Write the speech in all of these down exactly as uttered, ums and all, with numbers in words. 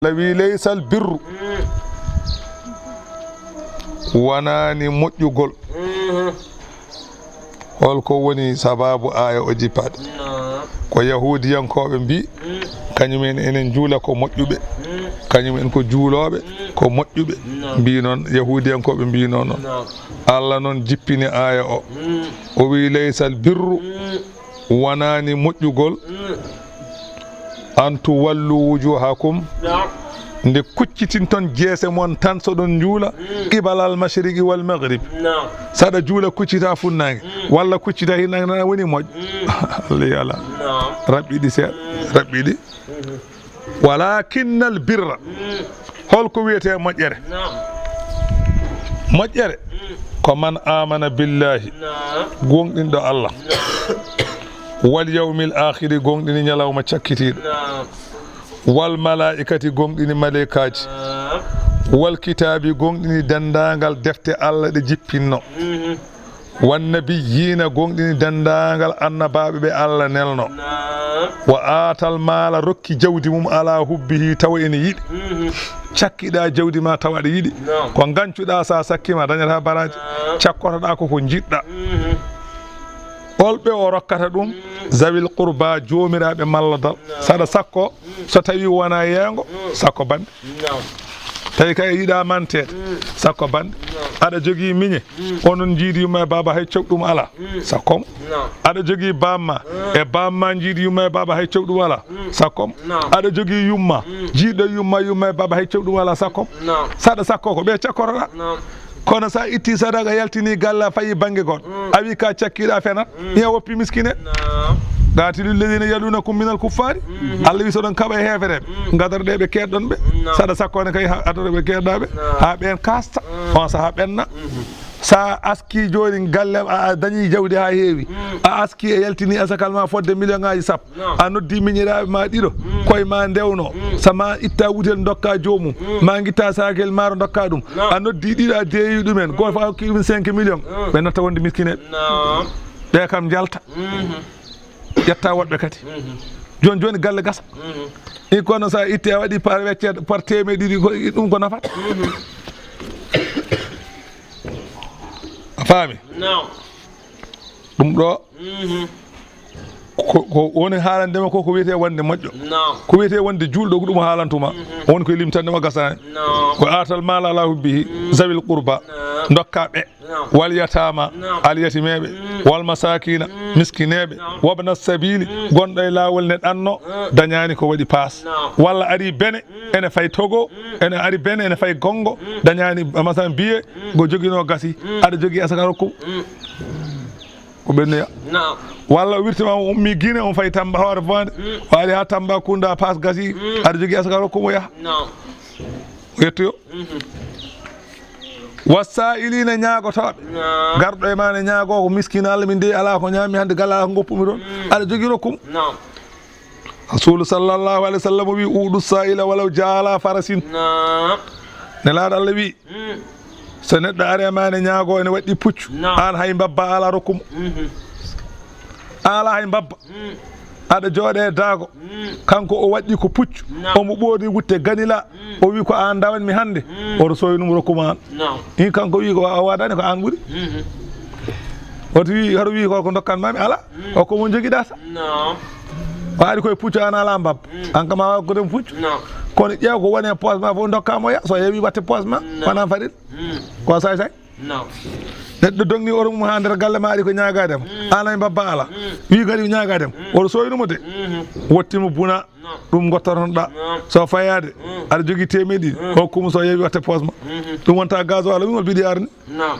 Alla wi: "Laysal birru." Mm. Wanaani moƴƴugol. Mhm. Holko woni sababu aaya o jippaade? Naam. Ko Yahuudiyankooɓe mbii, mm, kañum en enen juula ko moƴƴuɓe. Mm. Kañum en ko juulooɓe, mm, ko moƴƴuɓe. Naam. Mbii noon, Yahuudiyankooɓe mbii noon. Naam. Alla noon jippini aaya o. Mm. O wi: "Laysal birru." Mm. Wanaani moƴƴugol. Mm. "An tuwallu wujuhakum." Naam. Nde kuccitinton jeese mon tan so ɗon njuula, mm, qibalal mashriqi wal maghrib. Naam. Saɗa juula kuccita funnaange, mm, walla kuccita hinnaange, nana woni moƴƴo. Mm. Allah yala. Naam. Raɓɓiɗi seeɗa, mm, raɓɓiɗi. Mhm. "Walakinnal birra." Mm. Holko wiyetee moƴƴere? Naam. Moƴƴere, mm, ko man amana billahi, naam, gooŋɗinɗo Allah, naam, wal yawmil akhiri, gooŋɗini ñalawma cakkitiiɗo, naam, wal malaa'ikati, gooŋɗini maleykaaji, naam, wal kitaabi, gooŋɗini denndaangal defte Allah ɗe jippinno. Mhm. Wan nabiyyiina, gooŋɗini denndaangal annabaaɓe ɓe Allah nelno. Naam. Wa aatal maala, rokki jawdi mum, ala hubbihi, tawa ene yiɗi. Mhm. Cakkiɗaa jawdi ma tawa aɗa yiɗi. Naam. Ko ngañcuɗaa, sa sakkima a dañata baraaji. Naam. Cakkotoɗaa ko ko njiɗɗaa. Mhm. Holɓe o rokkata ɗum? Mm. Zawil qurba, joomiraaɓe malladal. Naam. Saɗa sakko, so tawi wona yeengo, mm, sakko bande. Naam. Tawi kay yiɗa manteede, mm, sakko bande. Naam. Aɗa jogii miñe, mm, onon njiidi yumma e baaba hay cogɗum alaa, mm, sakko mo. Naam. Aɗa jogii bamma, mm, e bamma njiidi yumma e baaba hay cogɗum alaa, mm, sakko mo. Naam. Aɗa jogii yumma, mm, jiiɗo yumma, yumma e baaba hay cogɗum alaa, sakko mo. Naam. Saɗa sakko ko ɓe cakkotoɗaa. Naam. Kono sa itti sadaka, yaltini galle, a fayi bannge goɗɗo, mm, a wi ka cakkiɗa, fenat, mm, iya woppi miskine. Naam. Qatilul ladina yalunakum minal kuffari. Mm. Allah wi so ɗon kaɓa e heefereɓe, mm, gadorɗe ɓe keedɗon ɓe. Naam. Saɗa sakkone kay ha adoro ɓe keedɗaɓe. Naam. Ha ɓen kasta. Mm. On saha ɓenna. Mhm. Sa aski joni galle, a, a dañi jawdi ha heewi. Mm. A aski e yaltini asakal ma fodde million ngaji sappo. Naam. A noddi miñiraaɓe ma ɗiɗo, mm, koye ma ndewno. Mm. Sa ma itta wutel dokka joomum, mm, ma ngitta sakel maaro dokka ɗum. Naam. A noddi ɗiɗo a deeyi ɗumen, goto fof a hokki ɗum cinq millions. Mm. Ɓe natta wonde miskineɓe. Naam. Ɓe kam njalta. Mhm. Ƴetta woɗɓe kadi. Mhm. Joni joni galle gasa. Mhm. I kono sa itti a waɗi par weccere, par teemeɗe ɗiɗi, ko ɗum ko nafata. Mhm. A faami? Naam. Ɗum ɗo, mhm, ko, ko woni haalande ma ko, ko wiyetee wonde moƴƴo. Naam. Ko wiyetee wonde juulɗo, ko ɗum haalantuma. Mhm. Woni koye limtande ma gasaani. Naam. Ko aatal maala ala hubbihi, mm, zawil qurba. Naam. Ndokka ɓe. Naam. Wal yataama, naam, al yatimeeɓe. Mm. Wal masakina, mm, miskineeɓe. Naam. Wabna sabili, mm, gonɗo e laawol ne ɗanno, mm, dañaani ko waɗi paas. Naam. Walla ari bene, mm, ene fay Togo, mm, ene ari bene, ene fay Gongo, mm, dañaani, masalan, biye, mm, ngo joginoo gasi, mm, aɗa jogii asaka rokku. Mm. Ko ɓennuya. Naam. Walla o wirtima, o ummi Gine, on fayi Tamba, Hoore Fonde. Mm. O ari ha Tamba Kunda, paas gasi, mm, aɗa jogii asaka rokku mo yaha. Naam. O yettoyo. Mhm. Wassaa'iliina, ñaagotooɓe. Naam. Garɗo e ma ne ñaagoo ko miskiina, Allah min dey alaa ko ñaami hannde, galle alaa ko ngoppumi ɗoon. Mm. Aɗa jogii rokku mo. Naam. Rasuulu sallallahu alayhi wa sallam wi: "U'du saa'ila walaw jaa ala farasin." Naam. Nelaaɗo Allah wi: Mm. So neɗɗo ari e ma ne ñaagoo ene waɗɗi puccu, naam, aan hay mbabba a alaa rokku mo. Mhm. A alaa hay mbabba. Mm. Aɗa jooɗe e daago. Mm. Kanko o waɗɗi ko puccu. Naam. Omo ɓoorni wutte ganila. Mm. O wi ko aan ndawan mi hannde. Mm. Oto sooynu mo rokku mo aan. Naam. In kanko wi ko wa-, o waɗani ko aan ɓuri. Mhm. Oto wi, hoto wi ko, ko ndokkan ma mi alaa. Mm. O ko mo jogiɗa sa. Naam. O ari koye puccu aan alaa mbabba. Mm. Aan kam a waawi ko dem puccu. Naam. Kono ƴeew ko woni e poos ma fof ndokka mo ya. So yewi watte poos ma. Naam. Wona faril. Mm. Ko say say. Naam. Neɗɗo dogni oto mum haa nder galle ma, ari ko ñaagaade mo. Mm. Aan hay mbabba alaa. Mm. Wi kadi ñaagaade mo. Mm. Oto sooynu mo de. Mhm. Wotti mo buna. Naam. Ɗum ngottotonoɗa. Naam. So fayaade, mm, aɗa jogii teemeɗe ɗiɗi. Mm. Hokku mo so yewi watte poos ma. Mhm. Ɗum wonta gasoil, min won mbiɗi arni. Naam.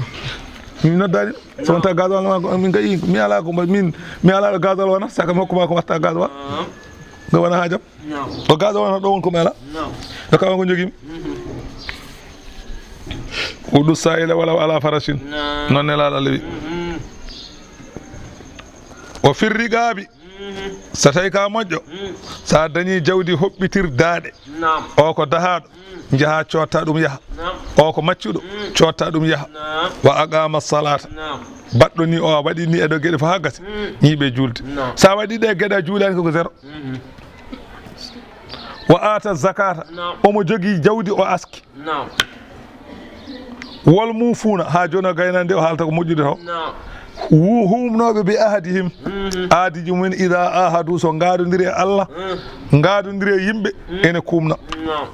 Mi noddaani. So wonta gasoil ma ko min kay mi alaa ko mba-, min mi alaa ɗo gasoil wona, saka mi hokku ma ko watta gasoil. Naam. Nde wona haajam. Naam. Ɗo gasoil wona ɗo won ko mi alaa. Naam. Ɗo kama ko jogimi. Mhm. U'du saa'ila walaw ala farasin. Naam. Noon Nelaaɗo Allah wi. Mhm. O firri gaabi. Mhm. So tawi ka moƴƴo, mm, so a dañi jawdi hoɓɓitir daaɗe. Naam. O ko dahaaɗo, mm, njaha cootta ɗum yaha. Naam. O ko maccuɗo, mm, cootta ɗum yaha. Naam. Wa aqama salata. Naam. Baɗɗo ni o a waɗi ni e ɗo geɗe fof haa gasi. Mm. Ñiiɓe juulde. Naam. So a waɗi ɗe geɗe a juulaani ko ko zéro. Mhm. Wa aata zakata. Naam. Omo jogii jawdi, o aski. Naam. Wal muufuuna, haa jooni o gaynaani nde, o haalata ko moƴƴude taw. Naam. Hu-, huumnooɓe bi ahadihim, mhm, aadiiji mumen, idaa ahadu, so ngaadondiri e Allah, mhm, ngaadondiri e yimɓe, mhm, ene kuumna. Naam.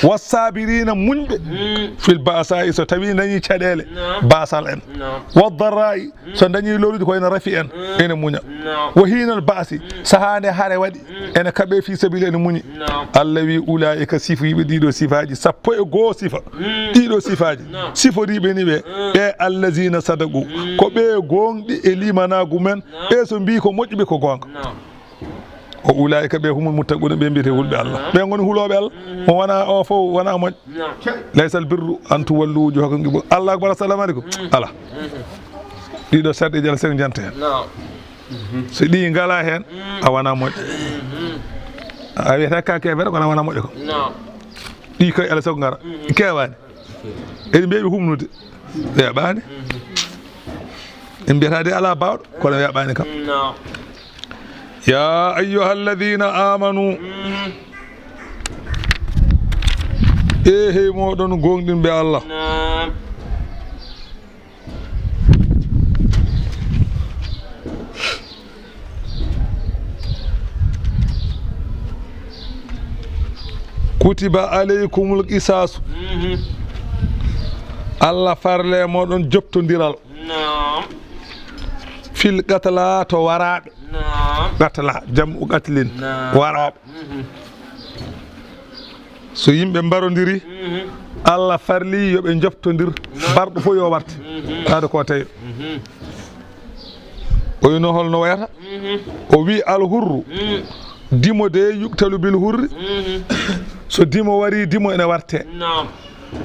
Wassaabiriina, muñɓe, mhm, fil ba'saa'i, so tawii dañii caɗeele, naam, baasal en. Naam. Waddarraa'i, so dañii loruuji ko ene rafi en, mm, ene muña. Naam. Wa hiinal ba'si, mm, sahaa nde hare waɗi, mm, ene kaɓee fii sabiili, ene muñi. Naam. Allah wi, ulaa'ika, sifoyiiɓe ɗiɗo sifaaji, sappo e goo sifa. Mm. Ɗiɗo sifaaji. Naam. Siforiiɓe ni ɓe, mm, ɓe allaziina sadaqu. Mm. Ko ɓe gooŋɗi e liimanaagu men. Naam. Ɓe so mbii ko moƴƴi ɓe ko goonga. Naam. Wa ulaa'ika ɓe humul muttaquuna, ɓe mbiyetee hulɓe Allah. Naam. Ɓe ngoni hulooɓe Allah. Mm. Mo wona o fof wona moƴƴo. Naam. Laysal birru an tuwallu wujuhakum qibal. Allahu akbar, assalamu aleykum. Mm. Ala. Mhm. Ɗiɗo sarɗeeji Allah sene jante hen. Naam. So ɗi ngala hen, mm, a wona moƴƴo. Mhm. A wiyata ka keefeero, kono a wona moƴƴo ko. Naam. Ɗi koye Allah sago ngara. Mhm. Keewani. Eɗi mbiya ɓe humnude. Ɓe yaɓaani. Mhm. En mbiyata de alaa baawɗo, kono ɓe yaɓaani kam. Naam. Ya ayyuhalladiina aamanu. Mhm. E hey mooɗon gooŋɗinɓe Allah. Naam. Kutiba aleykumul qisaasu. Mhm. Allah farle mooɗon joptondiral. Naam. Fil qatla, to waraaɓe. Naam. Qatla, jam'u qatlin. Naam. Waraaɓe. Mhm. So yimɓe mbarondiri, mhm, Allah farli yo ɓe njoftondir, naam, barɗo fof yo warte. Mhm. Taade ko tawi. Mhm. O wino holno wayata? Mhm. O wi, al hurru, mhm, dimo de, yuktalu bil hurri. Mhm. So dimo wari, dimo ene warte. Naam.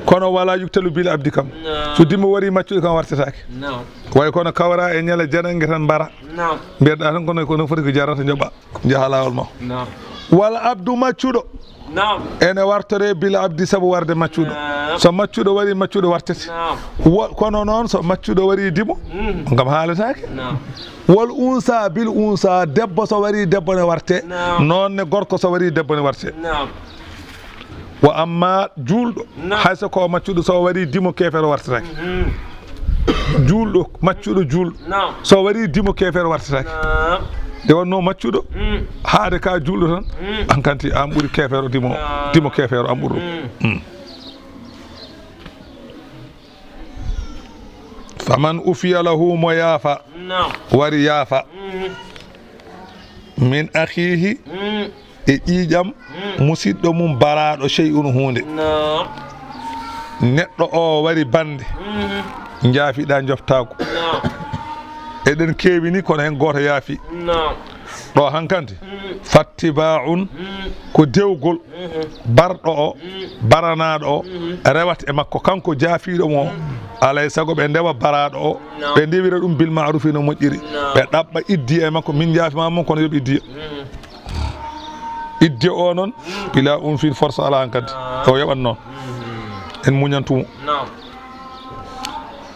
Kono wala yuktalu bil abdi kam. Naam. So dimo wari maccuɗo kam wartetaake. Naam. Way kono kawra e ñala janange tan mbara. Naam. Mbiyeɗa tan kono, kono foti ko jarata njoɓa. Njaha laawol ma. Naam. Wal abdu maccuɗo. Naam. Ene wartore bil abdi sabu warde maccuɗo. Naam. So maccuɗo wari, maccuɗo wartete. Naam. Wo-, kono noon so maccuɗo wari dimo, mm, kam haaletaake. Naam. Wal unsa bil unsa, debbo so wari debbo ne warte. Naam. Noon ne gorko so wari debbo ne warte. Naam. Wa amma juulɗo, naam, hay so ko maccuɗo, so o wari dimo keefeero wartetaake. Mhm. Juulɗo, maccuɗo juulɗo. Naam. So o wari dimo keefeero wartetaake. Naam. Nde wonno maccuɗo, mm, haade ka juulɗo tan, mm, an kanti an ɓuri keefeero dimo, naam, dimo keefeero an ɓuri ɗum. Mm. Mm. Faman ufiya lahu, mo yaafa, naam, wari yaafa. Mhm. Min akhihi, mm, e ƴiiƴam, mm, musiɗɗo mum baraaɗo, shay'un, huunde. Naam. Neɗɗo o wari bande, mhm, njaafiɗa njoftaagu. Naam. Eɗen keewi ni, kono hen gooto yaafi. Naam. Ɗo hankante, mm, fattiba'un, mm, ko dewgol, mhm, barɗo o, mm, baranaaɗo o, mhm, rewata e makko, kanko jaafiiɗo mo o. Mm. Alay sago ɓe ndewa baraaɗo o, naam, ɓe ndewira ɗum bil ma'rufi no moƴƴiri. Naam. Ɓe ɗaɓɓa iddi e makko, min njaafi ma mum, kono yoɓ iddi. Mm. Iddi o noon, bila unfin, force alaa hankadi. Ah. O yoɓat noon. Mm. En muñantumo. Naam.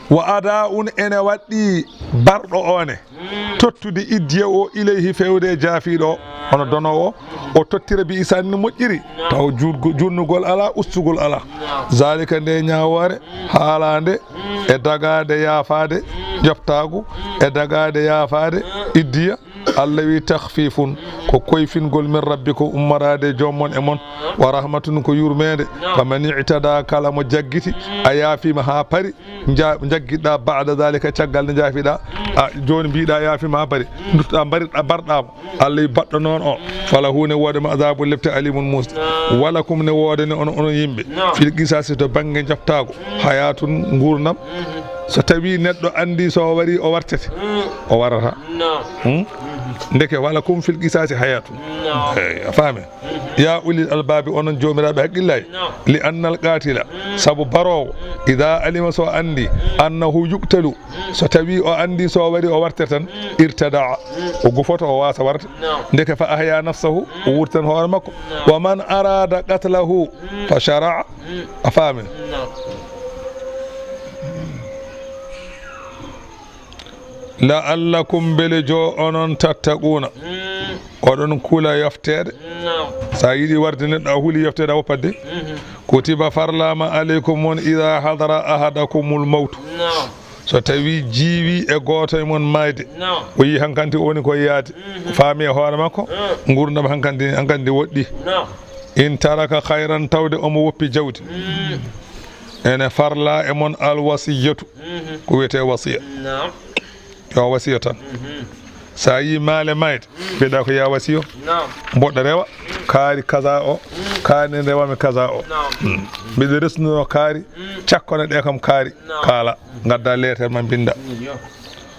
Wa ada'un, ene waɗɗi barɗo o ne. Mm. Tottude iddiya o ilayhi, fewde e jaafiiɗo o, hono dono o, o tottira bi ihsaanin no moƴƴiri. Naam. Taw juutgo-, juutnugol alaa, ustugol alaa. Naam. Zalika, nde ñaawoore, mm, haalaande, mm, e dagaade yaafaade, mm, njoftaagu, mm, e dagaade yaafaade, mm, iddiya. Allah wi, takhfifun, ko koyfingol min rabbikum, ummoraade e joom mon e mon, wa rahmatun, ko yurmeende. Faman i'tada, kala mo jaggiti, a yaafiima haa pari, nja-, jaggiɗa, ba'da dhalika, caggal nde njaafiɗa, a jooni mbiɗa yaafiima haa pari, duttoɗa, mbaritɗa, barɗaama, Allah wi, baɗɗo noon o, falahu, ne woodani mo, adhabun, lepte, alimun, muusɗe. Walakum, ne woodani on, onon yimɓe, fil qisasi, to bannge njoftaagu, hayatun, nguurndam. So tawi neɗɗo anndi so o wari o wartete, o warata. Hmm? Ndeke, walakum fil qisasi hayatun. Eey, a faami? Ya ulil albabi, onon joomiraaɓe hakkillaaji. Li annal qatila, sabu baroowo, ida alima, so anndi, annahu yuqtalu, so tawi o anndi so o wari o wartete tan, irtada, o gufoto, o waasa warde. Ndeke, fa ahya nafsahu, o wuurtinan hoore makko. Wa man arada qatlahu, fa shara'a. A faami? La'allakum, mbele joo onon, tattaquuna, oɗon kula yofteede. Naam. So a yiɗi warde neɗɗo, a huli yofteede, a woppat de. Mhm. Kutiba, farlaama, aleykum on, idaa hadara ahadakumul mawtu. Naam. So tawi jiiwi e gooto e mon maayde, naam, o yii hankanti o woni ko yaade, mhm, faami e hoore makko, mm, nguurndam hankanti, hankanti woɗɗi. Naam. In taraka khayran, tawde omo woppi jawdi. Mm. Ene farla e mon al wasiyatu, mhm, ko wiyetee wasiya. Naam. Yo wasiya tan. Mhm. So a yii maale maayde, mbiɗa ko ya wasiyo. Naam. Mboɗo rewa kaari kaza o, kaari ne rewami kaza o. Naam. Mm. Mbiɗo resnunoo kaari, mm, cakkone ɗe kam kaari. Naam. Kaala, ngadda leeter ma mbinnda. Iyo.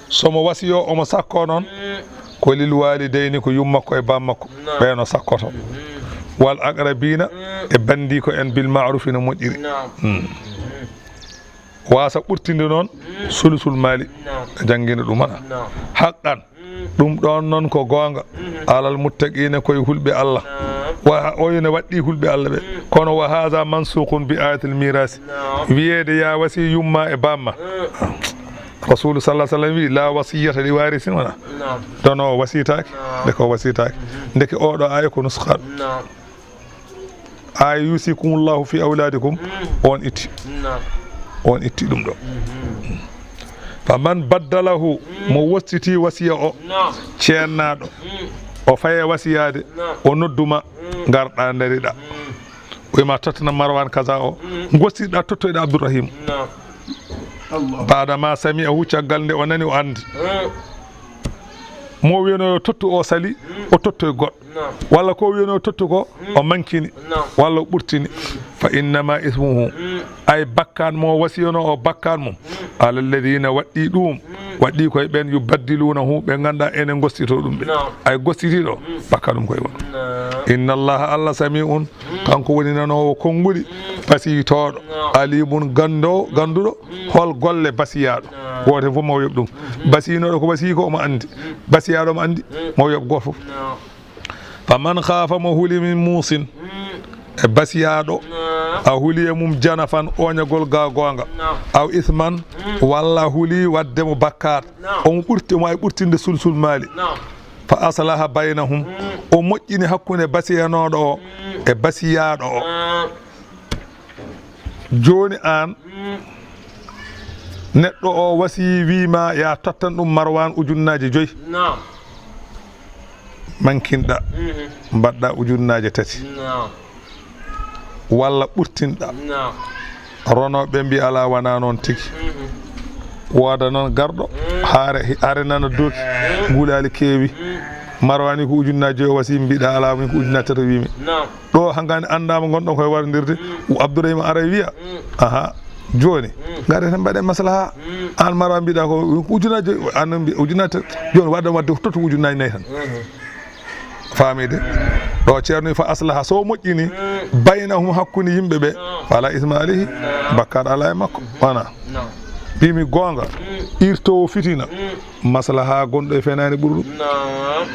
So mo wasiyo, omo sakko noon, mm, ko lil walidayni, ko yummakko e bammakko. Naam. Ɓe no sakkoto. Mhm. Wal aqrabina, mm, e banndiko en bil ma'rufi no moƴƴiri. Naam. Mm. Mhm. Waasa ɓurtinde noon, mm, sulusul maali. Naam. Janngina ɗum hana. Naam. Haqqan. Mm. Ɗum ɗoon noon ko goonga. Mhm. Alal muttaqiina, koye hulɓe Allah. Naam. Wa, o ene waɗɗii hulɓe Allah ɓe. Mm. Kono wa haza mansuqun bi ayatil mirasi. Naam. Wiyeede ya wasi yumma e bamma. Mm. Rasulu sallallahu alaihi wasallam wi, "La wasiyata li warisin," wona. Naam. Dono wasitaaki. Naam. Nde ko wasitaaki. Mhm. Ndeke oɗo aaya ko nuskha. Naam. Aaya yusikumullahu fi awladikum, mm, on itti. Naam. On itti ɗum ɗo. Mhm. Faman baddalahu, mm, mo wostiti wasiya o, naam, ceennaaɗo, mm, o faye wasiyaade, naam, o nodduma, mm, ngarɗa ndariɗa. Mm. O wima tottana Marwan kaza o, mm, gostiɗa tottoyɗa Abdourahim. Naam. Allah. Baada ma sami'ahu, caggal nde o nani o anndi. Mm. Mo wiyano yo tottu o sali, mm, o tottoy goɗɗo. Naam. Walla ko wiyano tottu ko, mm, o mankini. Naam. Walla o ɓurtini. Mm. Fa innama ismuhu. Mm. Ay bakkan mo wasiyano o bakkan mum. Mm. Ala alladhina waɗɗi ɗum. Mm. Waɗɗi koye ɓen yubaddilunahu, ɓe ngannduɗaa ene gostito ɗum ɓe. Naam. Ay gostitiɗo, mm, bakka ɗum koye won. Naam. Inna Allaha, Allah sami'un, mm, kanko woni nanoowo konguɗi, mm, basiitooɗo, naam, alimun ganndo-, gannduɗo, mm, hol golle basiyaaɗo. Naam. Gooto fof mo yoɓ ɗum. Mhm. Basiinooɗo ko basii ko omo anndi. Mm. Basiyaaɗo omo anndi, mm, mo yoɓ gooto fof. Naam. Faman khafa, mo huli, min muusin, mm, e basiyaaɗo, naam, a huli e mum janafan, ooñagol ga goonga, naam, aw isman, mm, walla a huli waɗde mo bakkaat, naam, omo ɓurti, omo waawi ɓurtinde sulsul maali, naam, fa aslaha baynahum, mm, o moƴƴini hakkunde basiyanooɗo o, mm, e basiyaaɗo o. Naam. Jooni aan, mm, neɗɗo o wasii, wii ma ya tottan ɗum Marwan ujunnaaje joyi. Naam. Mankinɗa, mhm, mbaɗɗa ujunnaaje tati. Naam. Walla ɓurtinɗa. Naam. Ronooɓe mbi alaa, wonaa noon tigi. Mhm. Wooda noon garɗo, mm, haare, haare nana dooki, mm, gulaali keewi. Mm. Marwani ko ujunnaaje joyi o wasii, mbiɗa alaa, min ko ujunnaaje tati o wiimi. Naam. Ɗo hankaani anndaama ngonɗon koye warondirde. Mm. Abdourahima ara wiya, mm, aha, jooni, mm, ngare tan mbaɗen maslaha. Mm. Aan Marwan mbiɗa ko ujunnaaje joyi, aan mbi ujunnaaje tati. Jooni waɗa waɗde tottu ujunnaaje nayi tan. Mhm. Faamii de? Ɗo ceerno fa aslaha, so moƴƴini, mm, baynahum, hakkunde yimɓe ɓe, mm, fala isma alayhi, mm, bakkaat alaa e makko. Wona? Naam. Mbimi goonga, mm, irtowo fitina, mm, maslaha gonɗo e fenaande ɓuri ɗum. Naam.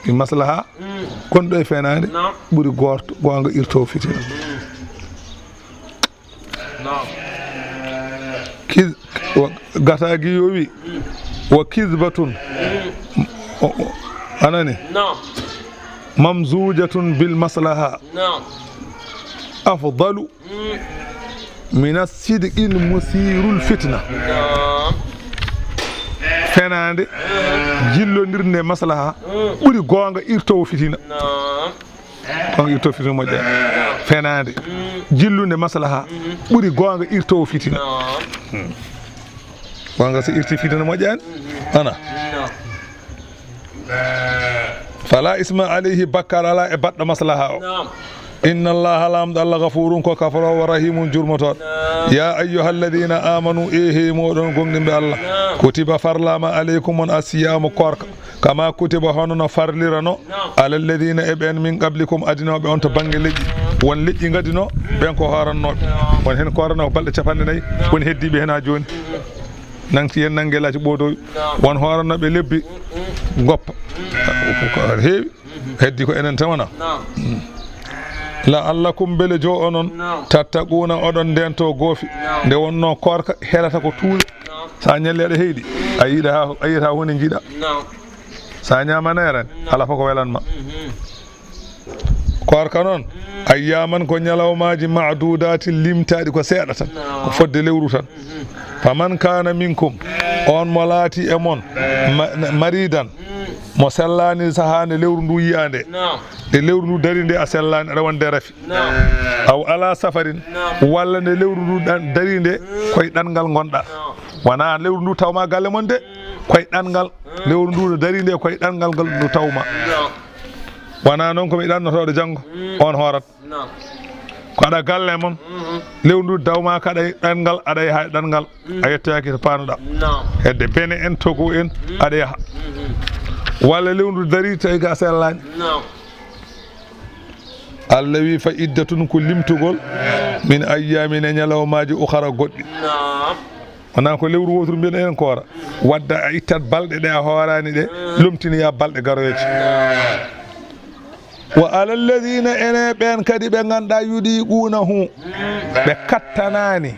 Mi maslaha, mm, gonɗo e fenaande, naam, ɓuri goorto, goonga irtowo fitina. Mm. Naam. Kiz-, wa-, gata gi yo wi, mm, wa kizbatun. Mm. O, o, anani? Naam. Mamzujatun bil maslaha. Naam. Afdalu, mm, mina sidqin musirul fitna. Naam. Fenaande, mm, jillondirnde maslaha, mm, ɓuri goonga irtowo fitina. Naam. Kono irto fitina moƴƴa. Fenaande. Mm. Jillunde maslaha, mm, ɓuri goonga irtowo fitina. Naam. Hmm. Goonga so irti fitina moƴƴaani. Mm. Ana. Naam. Fala isma alayhi, bakkar alaa e baɗɗo maslaha o. Naam. Inna Allaha, Laamɗo Allah, ghafuurun ko kafaroowo, rahiimun jurmotooɗo. Naam. Ya ayyuhalladhina amanu, e hey mooɗon gomɗinɓe Allah. Naam. Kutiba, farlaama, alaykum on, as-siyaamu, koorka. Kama kutiba, hono no farlirano, naam, ala alladhina, e ɓen, min qablikum, adinooɓe on to bannge leƴƴi. Won leƴƴi ngadinoo, ɓen ko hoorannooɓe. Naam. Won heen ko hoorannoo ko balɗe capanɗe nayi, naam, woni heddiiɓe heen haa jooni. Nangti heen nannge laaci ɓoodoowi. Naam. Won hoorannooɓe lebbi, mm, mm, goppa. Mm. Ko heewi. Mhm. Heddi ko enen tan wona. Naam. Mm. La'allakum, mbele joo onon, naam, tattaquuna, oɗon ndento goofi. Naam. Nde wonnoo koorka helata ko tuuyo. Naam. So a ñalli aɗa heyɗi, a yiɗa ha, a yiyata hunde jiɗa. Naam. So a ñaama neeran, naam, alaa fof ko welan ma. Mhm. Koorka noon, ayyaman ko ñalawmaaji ma'dudaati limtaaɗi ko seeɗa tan, naam, ko fodde lewru tan. Mhm. Faman kana minkum, on mo laati e mon, ma-, maridan, mm, mo sellaani sahaa nde lewru ndu yiya nde. Naam. Nde lewru ndu dari nde a sellaani, aɗa wonde rafi. Naam. Aw ala safarin, naam, walla nde lewru ndu ɗan-, dari nde, mm, koye ɗanngal ngonɗa. Naam. Wona lewru ndu tawma galle mon de, mm, koye ɗanngal. Mm. Lewru ndu no dari nde koye ɗanngal ngal ndu tawma. Naam. Wona noon ko mi ɗannotooɗo janngo, mm, on hoorat. Naam. Ko aɗa galle mon, mhm, lewru ndu dawma ko aɗa e ɗanngal, aɗa yaha e ɗanngal, mhm, a yettoyaki to panuɗa. Naam. Hedde Bene en, Togo en, mhm, aɗa yaha. Mhm. Walla lewru ndu dari tawi ga sellaani. Naam. Allah wi fa iddatun ko limtugol min ayyamin e ñalawmaaji ukhara goɗɗi. Naam. Wona ko lewru woturu mbiɗen en koora. Wadda a ittat balɗe ɗe a hoorani ɗe, lomtinoya balɗe garoyeje. Wa ala alladhina, ene ɓen kadi ɓe ngannduɗaa yudiqunahu, ɓe kattanaani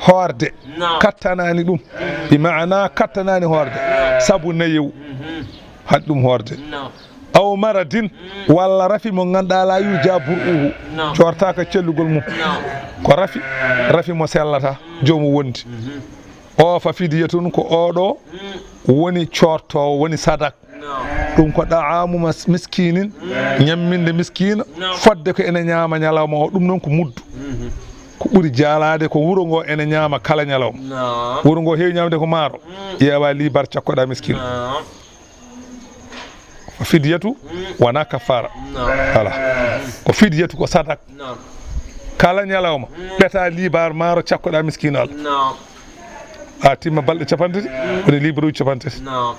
hoorde. Naam. Kattanaani ɗum. Bi maana kattanaani hoorde. Sabu nayewu. Mhm. Haɗi ɗum hoorde. Naam. Aw maradin, walla rafi mo ngannduɗaa la yurja bur'uhu, naam, cortaaka cellugol mum. Naam. Ko rafi, rafi mo sellata, joomu wondi. Mhm. O fa fidiyatun, ko oɗo, mm, woni cortoowo, woni sadak. Naam. Ɗum ko da'amu mas-, miskinin, mm, ñamminde miskina, naam, fodde ko ene ñaama ñalawma o, ɗum noon ko muddu. Mhm. Ko ɓuri jaalaade ko wuro ngo ene ñaama kala ñalawma. Naam. Wuro ngo heewi ñaamde ko maaro, mm, ƴeewa liibar cakkoɗa miskina. Naam. Ko fidiyatu, mm, wona kaffara. Naam. Voilà. Ko fidiyatu ko sadak. Naam. Kala ñalawma, mm, ɓeta liibar maaro cakkoɗa miskino Allah. Naam. A timma balɗe capanɗe tati, mm, woni liibaruuji capanɗe tati. Naam.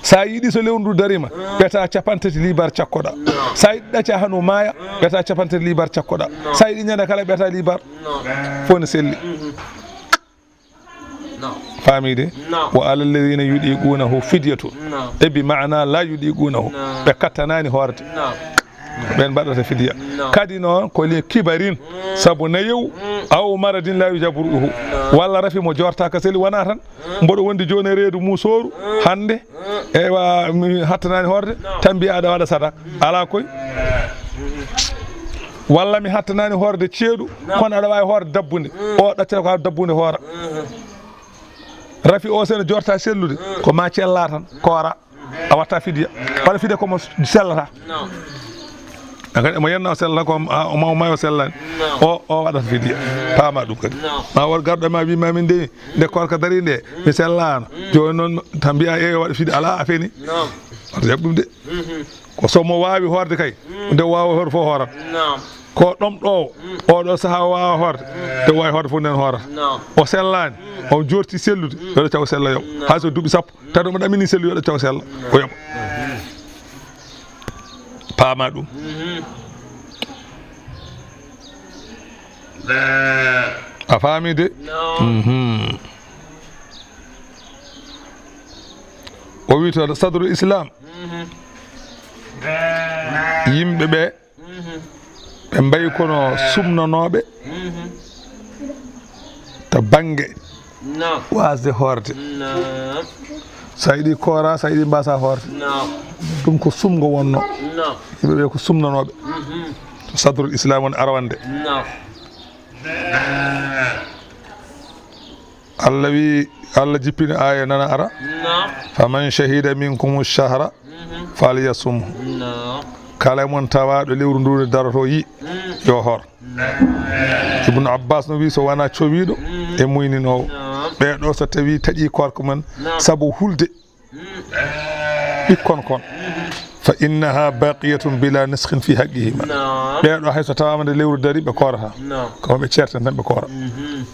Sa yiɗi so lewru ndu darima, mm, ɓeta capanɗe tati liibar cakkoɗa. Naam. Sa yiɗi ɗaca hano maaya, mm, ɓeta capanɗe tati liibar cakkoɗa. Naam. Sa yiɗi ñande kala ɓeta liibar. Naam. Fof ne selli. Mhm. Naam. Faamii de? Naam. Wa ala alladhina yudiqunahu fidyatun. Naam. E bi maana la yudiqunahu. Naam. Ɓe kattanaani hoorde. Naam. Ɓen mbaɗata fidya. Naam. Kadi noon ko li kibarin, mm, sabu nayewu, mm, aw maradin la yurja bur'uhu. Naam. Walla rafi mo jortaaka seli wona tan. Mm. Mboɗo wondi jooni e reedu musooru, mm, hannde, mm, eywa, mi hattanaani hoorde, naam, tan mbiya aɗa waɗa sadak. Alaa koy. Walla mi hattanaani hoorde ceeɗu, naam, kono aɗa waawi hoorde dabbunde. Mm. O ɗaccata ko dabbunde hoora. Mm. Rafi o sene jorta sellude, mm, ko ma cella tan, koora. A watta fidya. Waɗa fidya ko mo sellata. Naam. An kadi mo yenna o sellata ko, a, o ma, o ma o sellani. Naam. O, o waɗata fidya. Paama ɗum kadi. Naam. Ma won garɗo ma wi ma min de, nde koorka dari nde, mi sellaano. Mm. Jooni noon tan mbiya e waɗa fidya, alaa a feni. Naam. Wata jaɓ ɗum de. Mhm. Ko so mo waawi hoorde kay, mm, nde waawa hoorde fof hooran. Naam. Ko ɗomɗoowo, mm, oɗo sahaa waawa hoorde, mm, nde waawi hoorde fof nden hoorata. Naam. O sellaani, mm, o jorti sellude, mm, yo ɗacca o sella yoɓa. Naam. Hay so duuɓi sappo, tawi omo ɗamini sellude, yo ɗacca o sella, o yoɓa. Paama ɗum. Mhm. A faami de? Naam. Mhm. O wi to sadrul Islam, mhm, yimɓe ɓe, mhm, ɓe mbayi kono sumnanooɓe, mhm, to bannge, naam, waasde hoorde. Naam. So a yiɗi koora, so a yiɗi mbaasa hoorde. Naam. Ɗum ko sumgo wonno. Naam. Yimɓe ɓe ko sumnanooɓe. Mhm. To sadrul Islam woni arwande. Naam. Allah wi, Allah jippini aaya nana ara. Naam. Faman shahida minkumu shahra, mhm, falyasumhu. Naam. Kala mon tawaaɗo lewru ndu ne daroto yi, mm, yo hoor. Naam. Ibnu Abbas no wi so wona cowiiɗo, mm, e muyninoowo. Naam. Ɓeeɗo so tawi taƴi koorka mum, naam, sabu hulde, mm, ɓikkon kon. Mm. Fa innaha baqiyatun bila nisqin fi haqqihima. Naam. Ɓeeɗo hay so tawaama nde lewru dari ɓe koorata. Naam. Ko ɓe ceerten tan ɓe koora. Mhm.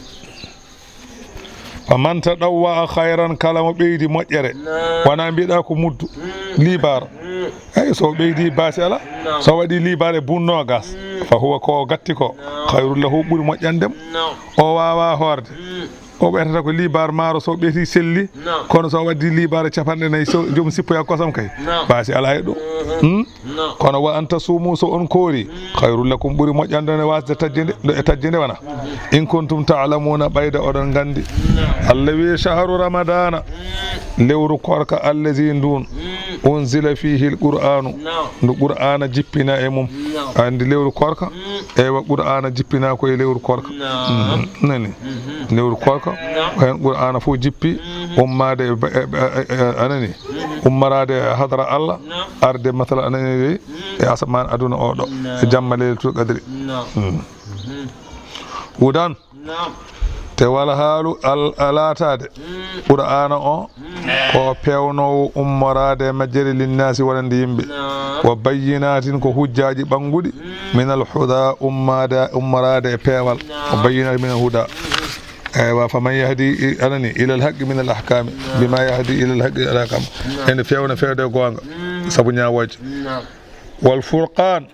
Faman tadawwa khayran, kala mo ɓeydi moƴƴere. Naam. Wona mbiɗa ko muddu. Mm. Liibar. Mm. Eyi, so ɓeydi baasi ala. Naam. So waɗi liibar e bun noogas. Mm. Fa huwa ko gatti ko. Naam. Khayrun lahu ɓuri moƴƴande mo. Naam. O waawa hoorde. Mm. O ɓetata ko liibar maaro, so ɓeti selli. Naam. Kono so waddi liibar capanɗe nayi, so joom sippoya kosam kay. Naam. Baasi alaa e ɗum. Mhm. Hmm? Naam. Kono wa an tasuumu, so on koori, mm, khayrun lakum, ɓuri moƴƴande on e wasde tajjinde, ɗo e tajjinde wona. Mhm. In kuntum ta'lamuna, ɓayda oɗon nganndi. Naam. Allah wi, shahru ramadana, mm, lewru koorka, allazi ndun, mm, unzila fihi al-Qur'anu, naam, ndu Qur'aana jippina e mum. Naam. Anndi lewru koorka, mm, eywa, Qur'aana jippina ko e lewru koorka. Naam. Mhm. Nani? Mhm. Lewru koorka, naam, ko heen Qur'aana fof jippi, mhm, ummaade e ba-, e, e, e, anani? Mhm. Ummoraade e hadara Allah, naam, arde masala anani de, mhm, e asamaan aduna o ɗo, naam, e jamma Laylatul Qadri. Naam. Mhm. Mhm. Hudan. Naam. Te wal haalu al-, a laataade. Mm. Qur'aana o, mm, ko peewnoowo ummoraade e majjere linnaasi wonande yimɓe. Naam. Wa bayyinaatin, ko hujjaaji ɓannguɗi, mm, minal huda, ummaade, ummoraade e peewal. Naam. Wa bayyinaatin minal huda. Mm. Eywa, faman yahdi i-, anani, ilal haqqi minal ahkami. Naam. Bima yahdi ilal haqqi al ahkam. Naam. Ene feewna feewde e goonga. Mm. Sabu ñaawooje. Naam. Wal furqaan.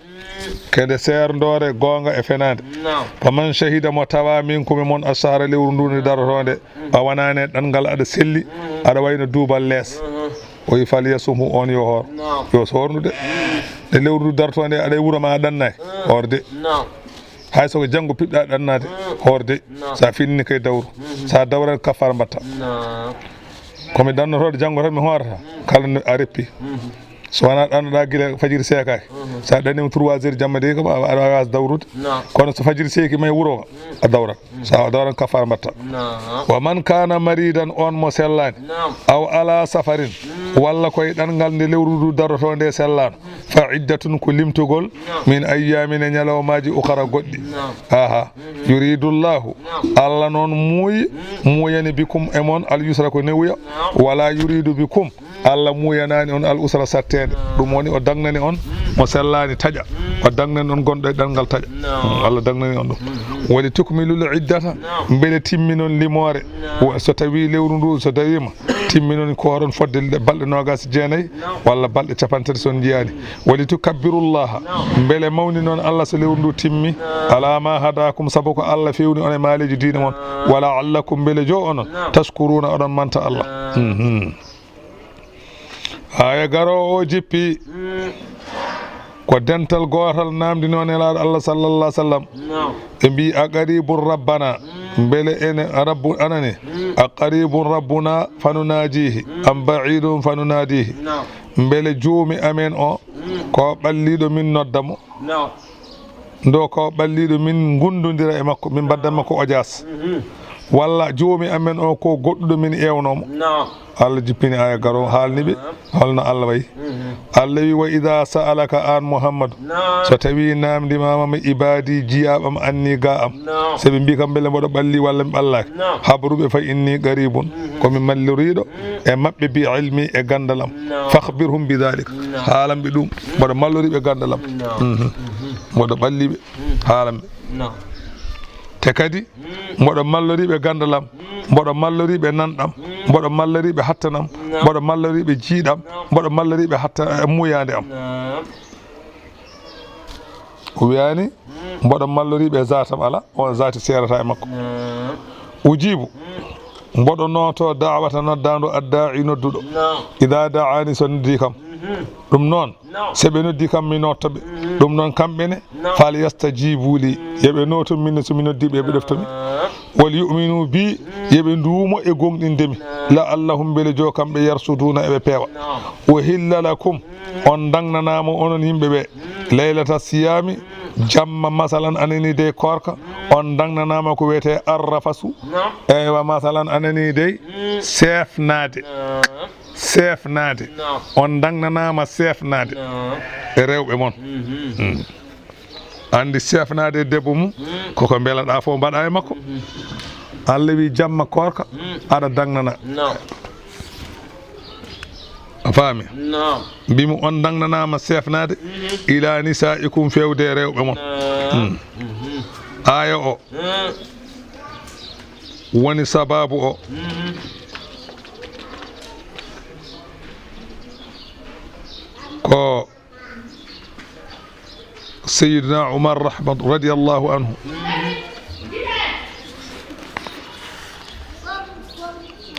Kede seerndoore goonga e fenaande. Naam. Faman shahida, mo tawa minkum e mon, ashahra, lewru ndu nde darotoonde, mm, a wanaani e ɗanngal, aɗa selli, mm, aɗa wayno duubal lees. Mm. O wi, falyasumhu, on yo hoor. Naam. Yo soornu de. Mm. Nde lewru ndu darotoonde, aɗa e wuro ma, a ɗannaay. Mm. Hoor de. Naam. Hay so ko janngo piɓɗa ɗannaade, mm, hoor de. Naam. Sa finni kay dawru. Mhm. Sa dawran, kaffara mbatta. Naam. Ko mi ɗannotooɗo janngo tan mi hoorata. Mm. Kala no a reppi. Mhm. So wonaa ɗannoɗaa gila fajiri seekaaki. Mhm. So a ɗanniima trois heures jamma de, ko aɗa waawi dawrude. Naam. Kono so fajiri seeki ma e wuro o, mm, a dawrat. Mm. So a dawran, kafaara mbaɗta. Naam. Wa man kaana mariidan, on mo sellaani. Naam. Aw alaa safarin, mm, walla ko e ɗanngal nde lewru ndu darotoo nde sellaano. Mm. Fa iddatun, ko limtugol. Naam. Min ayyaamin, e ñalawmaaji, ukhara, goɗɗi. Naam. Aha. Mm. Yuriidu Llaahu, naam, Allah noon muuyi, mm, muuyani bikum, e mon, al yusra, ko newuya. Naam. Wala yuriidu bikum, Allah muuyanaani on al usra, satteende. Ɗum woni o dagnani on mo sellaani taƴa. O dagnani on gonɗo e ɗanngal taƴa. Naam. Mm, Allah dagnani on ɗum. Mhm. Wali tukmilul iddata, naam, mbele timminon limoore. Naam. Wo-, so tawi lewru ndu, so tawiima, timminon kooron fodde le-, balɗe noogaas e jeenayi, naam, walla balɗe capanɗe tati so on njiyaani. Wali tukabbirullaha, naam, mbele mawninon Allah so lewru ndu timmi. Naam. Ala ma hadakum, sabu ko Allah fewni on e maaleeji diine mon. Naam. Wala allakum, mbele jo onon, naam, tashkuruna, oɗon manta Allah. Naam. Mhm. Aaya garoowo o jippi, mm, ko dental gootal naamndinoo Nelaaɗo Allah, sallallahu alaihi wasallam. Naam. Ɓe mbii, a qaribun rabbana, mm, mbele ene rabbu anani, mm, a qaribun rabbuna fanunaajihi, mm, am baidun fanunadihi. Naam. Mbele joomi amen o, mm, ko ɓalliiɗo min nodda mo? Naam. Ndo ko ɓalliiɗo min ngondondira e makko, min mbadda makko ojaas. Mhm. Walla joomi amen o ko goɗɗuɗo min ewnoo mo. Naam. Allah jippini aaya garoowo, haalni ɓe, naam, holno Allah wayi. Mhm. Allah wi, wa ida sa'alaka, an Muhammadu, naam, so tawi naamndimaama mi, ibadi, jiyaaɓe am, anni, ga am. Naam. So ɓe mbii kam mbele mboɗo ɓalli walla mi ɓallaaki. Naam. Habru ɓe, fa inni qaribun. Mhm. Ko mi malloriiɗo, mm, e maɓɓe bi ilmi, e ganndal am. Naam. Fakhbirhum bi dhalik. Naam. Haalan ɓe ɗum. Mm. Mboɗo mallori ɓe ganndal am. Naam. Mhm. Mhm. Mboɗo ɓalli ɓe. Mm. Haalan ɓe. Naam. Te kadi, mm, mboɗo mallori ɓe ganndal am. Mm. Mboɗo mallori ɓe nanɗam. Mm. Mboɗo mallori ɓe hattanam. Naam. Mboɗo mallori ɓe jiiɗam. Naam. Mboɗo mallori ɓe hatta, eh, muuyaande am. Naam. O wiyaani, mm, mboɗo mallori ɓe zaatam, ala, on zaati seerata e makko. Naam. Ujibu, mm, mboɗo nooto da'wata noddaandu, adda'i, nodduɗo. Naam. Ida da'ani, so noddi kam. Mhm. Ɗum noon, naam, so ɓe noddi kam, mi nootto ɓe. Mhm. Ɗum noon, kamɓe ne, naam, fal yastajibu li, mm, yo ɓe nooto min, so mi noddi ɓe, ɓe ɗofto mi. Naam. Wal yu'minu bi, mm, yo ɓe nduumo e gooŋɗinde mi. Naam. La'allahum, mbele jo kamɓe, yarsuduna, eɓe peewa. Naam. Uhilla lakum, mm, on dagnanaama onon yimɓe ɓe, mm, laylata siyami, mm, jamma, masalan, anani dey koorka, mm, on dagnanaama ko wiyetee arrafasu. Naam. Eywa, masalan, anani dey, mm, seefnaade. Naam. Seefnaade. Naam. On dagnanaama seefnaade. Naam. E rewɓe mon. Mhm. Mm. Anndi seefnaade e debbo mum, mm, koko mbelaɗaa fof mbaɗa e makko. Mhm. Allah wi jamma koorka, mm, aɗa dagnana. Naam. A faami? Naam. Mbimi on dagnanaama seefnaade, mhm, ila nisaikum, feewde e rewɓe mon. Naam. Mm. Mhm. Aaya o, mm, woni sababu o. Mhm. Ko Sayyidina Umar rahma-, radiyallahu anhu.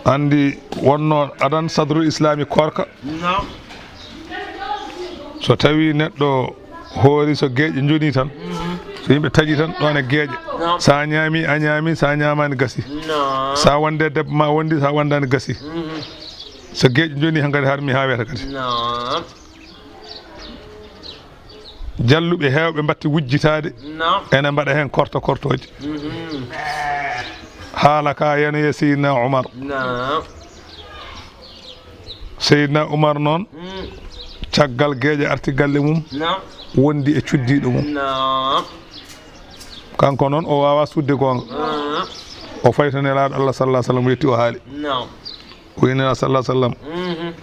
Anndi wonno adan sadrul islami koorka. Naam. So tawi neɗɗo hoori so geeƴe njoni tan, so yimɓe taƴi tan, ɗon e geeƴe. Naam. Sa ñaami, a ñaami, sa ñaamaani gasi. Naam. Sa wonde debbo ma wondi, sa wondaani gasi. Mhm. So geeƴe njoni hankadi harmi haa weeta kadi. Naam. Jalluɓe heewɓe mbatti wujjitaade. Naam. Ene mbaɗa heen korto kortooji. Mhm. Haala ka yanoye Seydina Umar. Naam. Seydina Umar noon, mm, caggal geeƴe arti galle mum, naam, wondi e cuddiiɗo mum. Naam. Kanko noon o waawaa suuɗde goonga. Mm. O fayi to Nelaaɗo Allah sallallahu alaihi wasallam, o yetti, o haali. Naam. O wiyi Nelaaɗo sallallahu alaihi wasallam, mhm,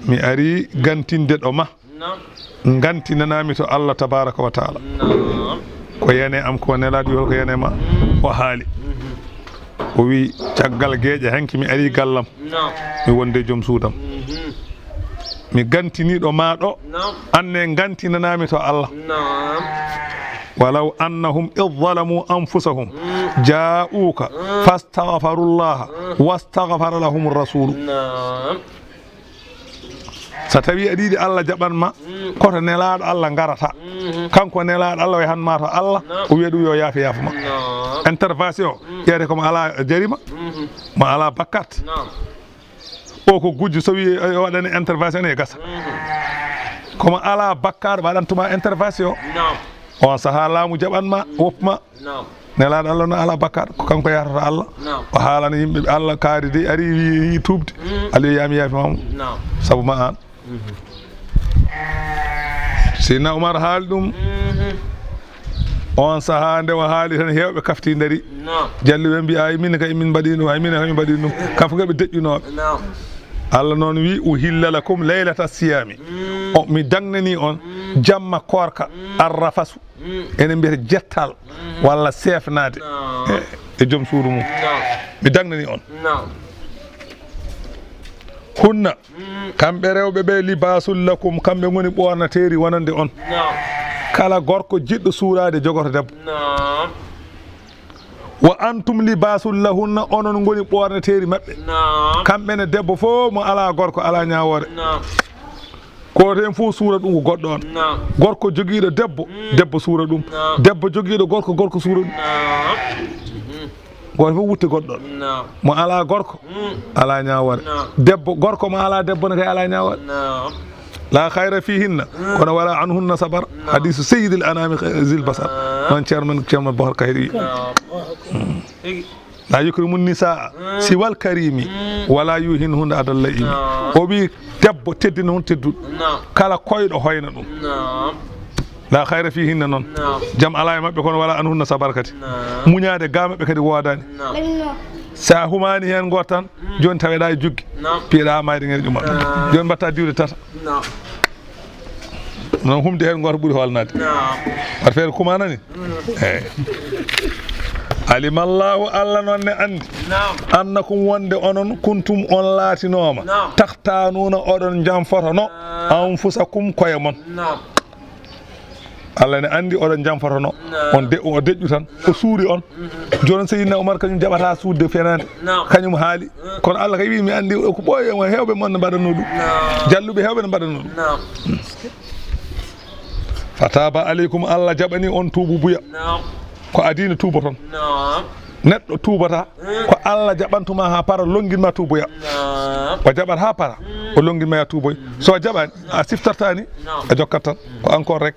mi ari gantinde ɗo ma. Naam. Ngantinanaami to Allah tabaraka wa taala. Naam. Ko yane am ko Nelaaɗo wiyi hol ko yane ma? Mm. O haali. Mhm. O wiyi caggal geeƴe hanki mi ari gallam. Naam. Mi wonde joom suudam. Mhm. Mi gantiniiɗo ma ɗo. Naam. Anne ngantinanaami to Allah. Naam. Walaw annahum idh zalamu anfusahum, mm, ja'uka, mm, fastaghfarullaha, mm, wastaghfara lahumur rasulu. Naam. So tawi aɗa yiɗi Allah jaɓan ma, mm, koto Nelaaɗo Allah ngarata. Mhm. Kanko Nelaaɗo Allah o yahan ma to Allah, naam, o wiya ɗum yo yaafe yaafe ma. Naam. Intervention, mm, ƴeewte ko mo alaa jarima, mhm, mo alaa bakkat. Naam. O ko gujjo, so wi o waɗani intervention e gasa. Mhm. Ko mo alaa bakkat waɗantuma intervention. Naam. On sahaa laamu jaɓan ma, woppu ma. Naam. Nelaaɗo Allah no alaa bakkaat, ko kanko yahrata Allah. Naam. O haalana yimɓe ɓe Allah kaari de, ari wi, wi tuubde. Mm. Allah yo yaami yaafi ma mo. Naam. Sabu ma aan. Mhm. Seydina Umar haali ɗum. Mhm. On sahaa nde o haali tan, heewɓe kafti ndari. Naam. Jalluɓe mbi, "Ay, min kay min mbaɗi ɗum, ay, min kay min mbaɗi ɗum." Kamɓe kadi ɓe deƴƴunooɓe. Naam. Allah noon wi, "Uhilla lakum laylata siyami." Mm. O, mi dagnani on, mm, jamma koorka, mm, arrafasu. Mm. Enen mbiyata jettal, mm, walla seefnaade, naam, e, e joom suudu mum. Naam. Mi dagnani on. Naam. Hunna, mm, kamɓe rewɓe ɓe, libasul lakum, kamɓe ngoni ɓoornateeri wonande on. Naam. Kala gorko jiɗɗo suuraade jogoto debbo. Naam. Wa antum libasul lahunna, onon ngoni ɓoornateeri maɓɓe. Naam. Kamɓe ne debbo fof mo alaa gorko, alaa ñaawoore. Naam. Gooto heen fof suura ɗum ko goɗɗo on. Naam. Gorko jogiiɗo debbo, mm, debbo suura ɗum. Naam. Debbo jogiiɗo gorko, gorko suura ɗum. Naam. Mhm. Gooto fof wutte goɗɗo on. Naam. Mo alaa gorko, mm, alaa ñaawoore. Naam. Debbo, gorko mo alaa debbo ne kay alaa ñaawoore. Naam. La khayra fihinna, mm, kono wala anhunna sabar. Naam. Hadisu sayyidil anami zil basar. Naam. Noon ceerno men, ceerno Bohar Kahiri wi. Naam. Mm. Tigi. La yukrimu nisaa, mm, siwal karimi, mm, wala yuhinhunna adal la'imi. Naam. O wi debbo teddina hon tedduɗo. Naam. Kala koyɗo hoyna ɗum. Naam. La khayra fihinna noon. Naam. Jam alaa e maɓɓe kono wala anhunna sabar kadi. Naam. Muñaade ga maɓɓe kadi woodaani. Naam. Sa humaani heen gooto tan, mm, jooni taweɗa e juggi. Naam. Piyeɗa mayde ngel ƴuma. Naam. Jooni mbatta diwde tata. Naam. Noon humde heen gooto ɓuri hoolnaade. Naam. Par feere kumanani? Mm. Eey. Alimallahu, Allah noon ne anndi. Naam. Annakum, wonde onon, kuntum, on laatinooma. Naam. Taxtaanuuna, oɗon jamfotono. Naam. Anfusakum, koye mon. Naam. Allah ne anndi oɗon jamfotono. Naam. On de-, o deƴƴu tan, o suuri on. Mhm. Jooni Seydina Umar kañum jaɓata suuɗde fenaande. Naam. Kañum haali. Mm. Kono Allah kay wi mi anndi ko ɓooyi e mon, heewɓe mon ne mbaɗanno ɗum. Naam. Jalluɓe heewɓe ne mbaɗanno ɗum. Naam. Fataba aleykum, Allah jaɓani on tuubu buya. Naam. Ko adii ne tuuboton. Naam. Neɗɗo tuubata, mm, ko Allah jaɓantuma haa para, lonnginma tuuboya. Naam. O jaɓat haa para, mm, o lonnginma ya tuuboy. So a jaɓaani, a siftortaani, naam, a jokkat tan. Ko encore rek.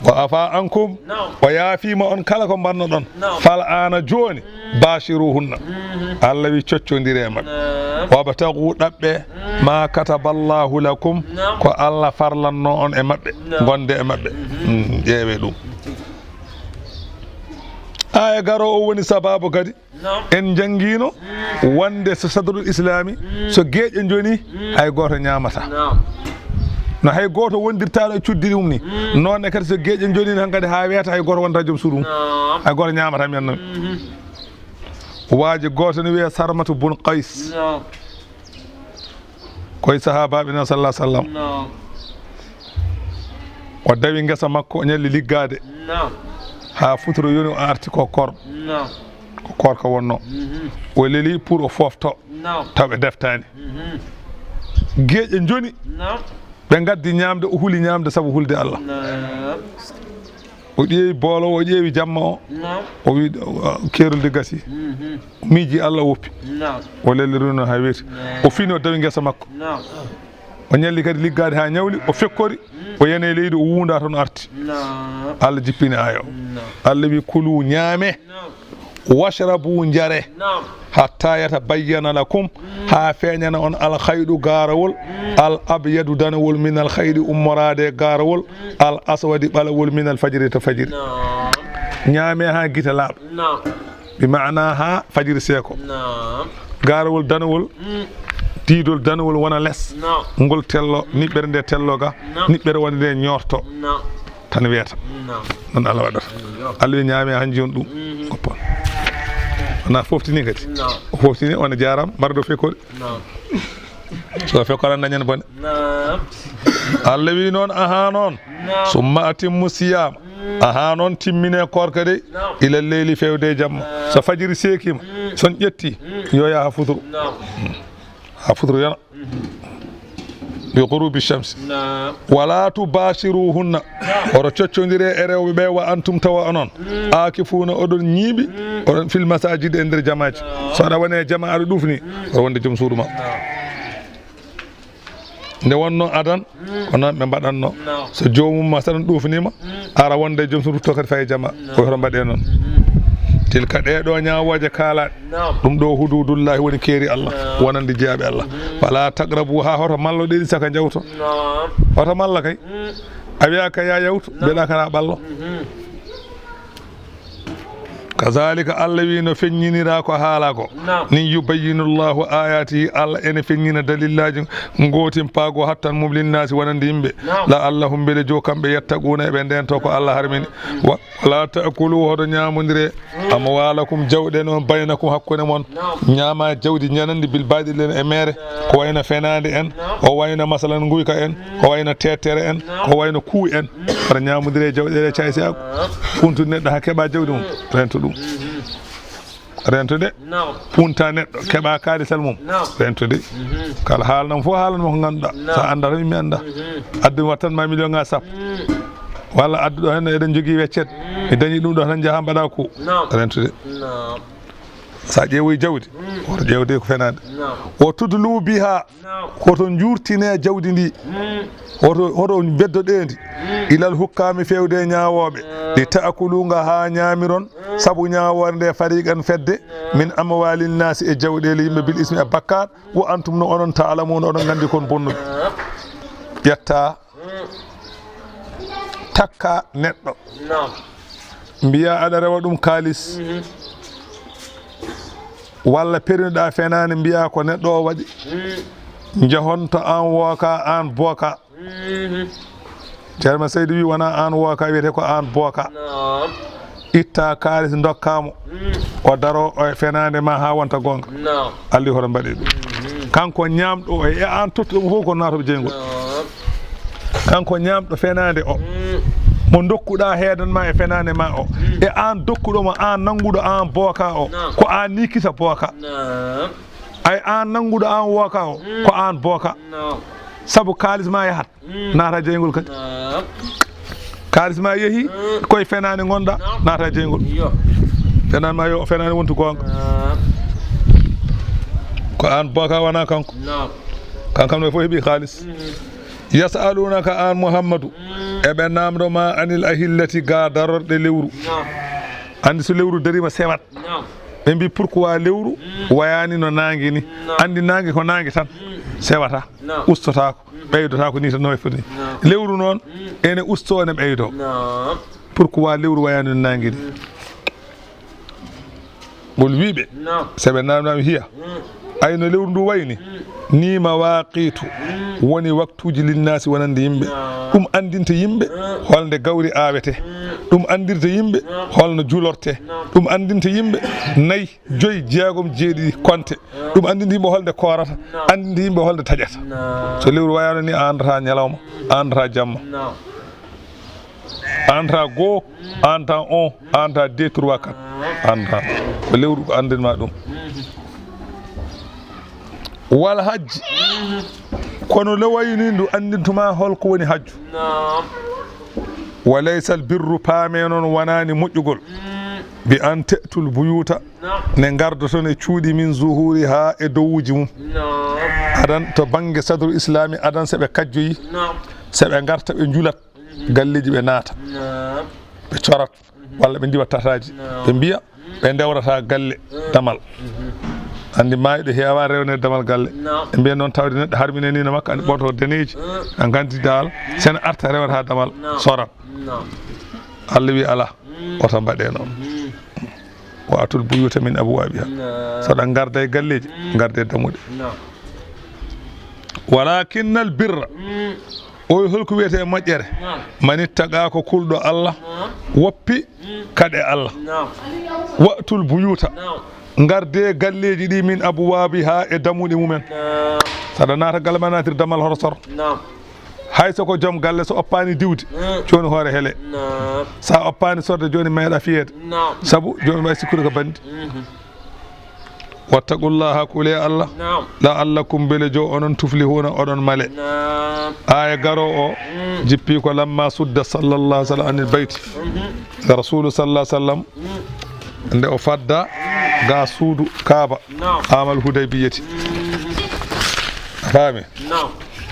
Wa afa ankum, naam, o yaafiima on kala ko mbannoɗon. Naam. Fal aana jooni, mm, bashiruhunna. Mhm. Allah wi coccondire e maɓɓe. Naam. Wabtagu, ɗaɓɓe, mm, ma kataballahu lakum, naam, ko Allah farlanno on e maɓɓe. Naam. Gonde e maɓɓe. Mhm. Mm, ƴeewe ɗum. Aya garo o woni sababu kadi. Naam. En njanngiino, mm, wonde so sadrul islami, mm, so geeƴe njoni, mm, hay gooto ñaamata. Naam. No hay gooto wondirtaano e cuddi ɗum ni. Mm. Noon ne kadi so geeƴe njoni hankadi haa weeta hay gooto wonta joom suudu mum. Naam. Hay gooto ñaamata men noon. Mhm. Waaji gooto ne wiyee Sarmatu bun Qays. Naam. Koye sahaabaaɓe na sallallahu alaihi wasallam. Naam. O dawi ngesa makko, o ñalli liggaade. Naam. Haa futuro yoni o arti ko koor. Naam. Ko koorka wonno. O leli pour o foofto. Taw ɓe deftaani. Geeƴe njoni. Ɓe ngaddi ñaamde, o huli ñaamde sabu hulde Allah. O ƴeewi boolo, o ƴeewi jamma o. O wi, "Ah, keerol de gasi." O miiji Allah, o woppi. O leli runo haa weeti. O fini, o dawi ngesa makko. O ñalli kadi liggaade haa ñawli, o fekkori, o yani e leydi, o wuunda toon, arti. Allah jippini aaya o. Allah wi, "Kulu, ñaame. Washrabu, njare. Hatta yatabayyana lakum, haa feeñana on al khaydu, gaarawol, al abyadu, danawol, min al khaydi, ummoraade e gaarawol, al aswadi, ɓalawol, min al fajri, to fajiri." Ñaame haa gite laaɓa. Bi maana haa fajiri seeko. Gaarawol danawol, diidol danawol wona les. Ngol tello, niɓɓere nde tello ga, niɓɓere wonde nde ñoorto. Tan weeta. Noon Allah waɗata. Allah wi, "Ñaame, hanji on ɗum." Goppon. Wona foftini kadi. O foftini, on jaaraama, mbaɗa ɗo fekkori. So fekkora dañan bone. Allah wi noon, aha noon. Summa atimmu siyama. Aha noon timmine koorka dey. Ila leyli, fewde e jamma. So fajiri seekima, son ƴetti, yo yaha futuro. Ha futuro yona. Bi ghurubi shamsi. Wala tubashiruhunna. Oto coccondire e rewɓe ɓe, wa antum, tawa onon. Akifuna, oɗon ñiiɓi, oɗon fil masajid, e nder jamaaji. So aɗa wone jama, aɗa ɗufni, oɗo wonde joom suudu ma. Nde wonno adan, ko noon ɓe mbaɗanno. So joomum ma saɗan ɗuufnima, ara wonde joom suudu, rutto kadi faye jama. Ko hoto mbaɗe noon. Tilka, ɗee ɗo ñaawooje kaalaaɗe. Ɗum ɗo hududullahi, woni keeri Allah, wonande jeyaaɓe Allah. Fala taqrabu, haa hoto mallo ɗe ɗi saka jawto. Hoto malla kay. A wiya ka ya yawtu, mbeɗa kana ɓallo. Kazalika, Allah wi, no feññinira ko haala ko. Ni yubayyinu Allahu ayatihi, Allah ene feññina dalillaaji gootimpaago hattan mum linnaasi, wonande yimɓe. La'allahum, mbele jo kamɓe, yattaquna, eɓe ndento ko Allah harmini. Wa, wala ta'kulu, hoto ñaamondire, amwalakum, jawɗe mon, baynakum, hakkunde mon. Ñaama jawdi ñanandi bil baɗil e meere, ko wayno fenaande en, o wayno masalan nguyka en, ko wayno tetere en, ko wayno kuu en. Hoto ñaamondire jawɗe ɗe caysi ak. Funtu neɗɗo ha keɓa jawdi mum, rento ɗum. Rento de. Funta neɗɗo, keɓa kaalisal mum, rento de. Kala haalnam fof, haalan mo ko ngannduɗa. Sa annda tan, mi annda. Addu mi wattan ma million nga sappo. Walla addu ɗo hen, eɗen jogii weccet. Mi dañi ɗum ɗo tan, jaha mbaɗa ko. Rento de. Sa ƴeewoy jawdi, woto ƴeewde ko fenaande. Wo tudlu biha, hoto njuurtine jawdi ndi. Hoto, hoto beddoɗee ndi. Ilal hukkaami, fewde e ñaawooɓe. Li ta'kulu, nga haa ñaamiron. Sabu ñaawoore nde, fariqan, fedde, min amwalin naasi, e jawɗeele yimɓe, bil ismi, e bakkaat. Wa antum, no onon, ta'lamuna, oɗon nganndi kon bonnuɓe. Ƴetta, takka neɗɗo. Mbiya aɗa rewa ɗum kaalis. Walla pernuɗa fenaande, mbiya ko neɗɗo o waɗi. Jahon to an wooka, an booka. Ceerno Seydi wi, wona an wooka, wiyete ko an booka. Itta kaalis, ndokka mo. O daro o e fenaande ma ha wonta goonga. Alli hoto mbaɗe ɗum. Kanko ñaamɗo o e an tottuɗo mo fof ko naata ko jeyngol. Kanko ñaamɗo fenaande o, mo dokkuɗa heedan ma e fenaande ma o, e an dokkuɗo mo, an nannguɗo an booka o, ko an ni kisa booka. Ay, an nannguɗo an wooka o, ko an booka. Sabu kaalis ma yahat, naata jeyngol kadi. Kaalis ma yehi, koye fenaande ngonɗa, naata jeyngol. Fenaande ma yo, fenaande wontu goonga. Ko an booka, wona kanko. Kankam no fof heɓi kaalis. Yas'alunaka, an Muhammadu, eɓe namdo ma anil ahillati, ga darorɗe lewru. Andi so lewru darima sewat. Ɓe mbi, pourquoi lewru wayani no nangue ni? Andi nangue ko nangue tan. Sewata, ustotako, ɓeydotako ni tan no foti ni. Lewru noon ene usto, ene ɓeydo. Pourquoi lewru wayani no nangue ni? Ngol wiiɓe, so ɓe namdama hiya, ay no lewru ndu wayni, ni mawaqitu, woni waktuji linnaasi, wonande yimɓe. Ɗum andinta yimɓe holnde gawri awete. Ɗum andirta yimɓe holno julorte. Ɗum andinta yimɓe nayi, joyi, jeegom, jeeɗiɗi konte. Ɗum andinta yimɓe holnde koorata, andinta yimɓe holnde taƴata. So lewru wayano ni, a andata ñalawma, a andata jamma. A andata goo, a andata un, a andata deux, trois, quatre. Annda. Ko lewru ko anndin ma ɗum. Wal hajji. Kono le wayi ni ndu anndintuma hol ko woni hajju. Naam. Wa laysal birru, paame noon wonani moƴƴugol. Mm. Bi an te'tul buyuta. Naam. Ne ngardoton e cuuɗi min zuhuriha e dowuji mum. Naam. Adan to bannge sadru islami adan se ɓe kajjoyi. Naam. Se ɓe ngarta ɓe njulat. Mhm. Galleji ɓe naata. Naam. Ɓe corat. Mhm. Walla ɓe ndiwa tataaji. Naam. Ɓe mbiya ɓe ndewrata galle damal. Mhm. Anndi maayɗo heewa rewne damal galle. Naam. Ɓe mbiya noon tawde neɗɗo harmine ni no makko, anndi ɓooto daneeji. Mm. A nganndi dal, sen arta rewata damal, naam, sorat. Naam. Allah wi ala, mm, oto mbaɗe noon. Mhm. Wa atul buyuta min abwabiha. Naam. So ɗa ngarda e galleji, mm, ngarde dammuɗe. Naam. Walakinnal birra. Mm. O wi holko wiyetee moƴƴere? Naam. Manittaqa ko kulɗo Allah, naam, woppi, mm, kaɗe Allah. Naam. Wa'tul buyuta. Naam. Ngarde galleji ɗi min abwabiha e dammuɗe mumen. Naam. Saɗa naata galle ma naatir damal hoto sor. Naam. Hay so ko joom galle so oppani diwde, mm, jooni hoore hele. Naam. Sa oppani sorde jooni meeɗa fiyeede. Naam. Sabu jooni wawi sikkude ko bandi. Mhm. Wattaqullaha, kule Allah. Naam. La'allakum, bele jo onon tuflihuna, oɗon male. Naam. Aya garo o, mm, jippi ko lamma sudda sallallahu alaihi wasallam anil bayti. Mhm. Ga Rasulu sallallahu alaihi wasallam, mm, nde o fadda ga suudu Kaaba, naam, amal Hudaybiyati. Mm. A faami? Naam.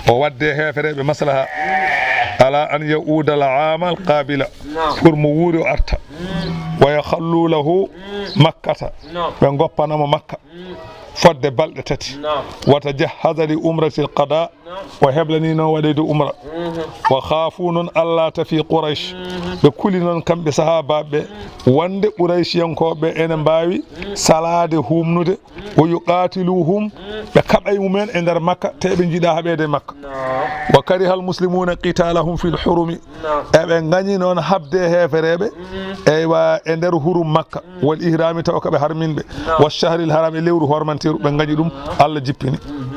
O wadde heefereɓe maslaha. Mm. Ala an ya'uda al amal qabila. Naam. Pour mo wuuri o arta. Mm. Wa yakhallu lahu, mm, makkata. Naam. Ɓe ngoppanamo Makka. Mm. Fodde balɗe tati. Naam. Wa tajahhaza li umratil qada. Naam. O heblanino waɗede umra. Mhm. Wa khafu, noon Allah tafi Quraysh. Mhm. Ɓe kuli noon kamɓe sahabaɓe ɓe, wonde Qurayshiyankoɓe ene mbaawi, mm, salaade humnude. Mm. Wa yuqatiluhum, mm, ɓe kaɓay mumen e nder Makka, te ɓe njiɗa haɓede Makka. Naam. Wa karihal muslimuna qitalahum fil hurumi. Naam. Eɓe ngañi noon haɓde heefereɓe, mm, eywa, e nder hurum Makka, mm, wal ihrami, tawa ko ɓe harminɓe, naam, wa shahril haram, e lewru hormanteru, ɓe ngañi ɗum, naam, Allah jippini. Mhm.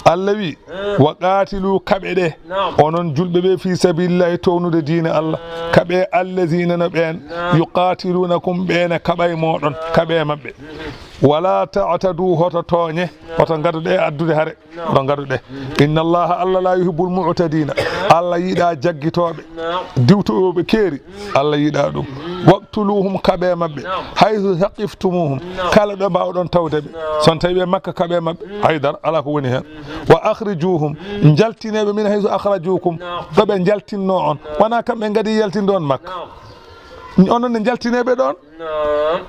Allah wi, mm, wa qatilu, kaɓe ɗe, naam, onon julɓe ɓe, fi sabilillahi, townude diine Allah, naam, kaɓe allazina, no ɓeen, naam, yuqatilunakum, ɓeene kaɓay moɗon, naam, kaɓe maɓɓe. Mhm. Wala ta'tadu, hoto tooñe, naam, hoto ngaduɗe e addude hare. Naam. Oɗon ngaduɗe. Mhm. Inna Allaha, Allah, la yuhibbul mu'tadina. Naam. Allah yiɗa jaggitooɓe. Naam. Diwtooɓe keeri. Mm. Allah yiɗa ɗum. Mhm. Waqtuluhum, kaɓe maɓɓe. Naam. Haythu thaqiftumuhum. Naam. Kala ɗo mbawɗon tawde ɓe. Naam. So on tawi ɓe Makka, kaɓe maɓɓe. Mm. Haydara, ala ko woni hen. Mhm. Wa akhrijuhum. Mm. Njaltineɓe min haythu akhrajukum. Naam. Ɗo ɓe njaltinno on. Naam. Wona kamɓe ngadi yaltinde on Makka. Naam. Onon ne njaltineɓe ɗon. Naam.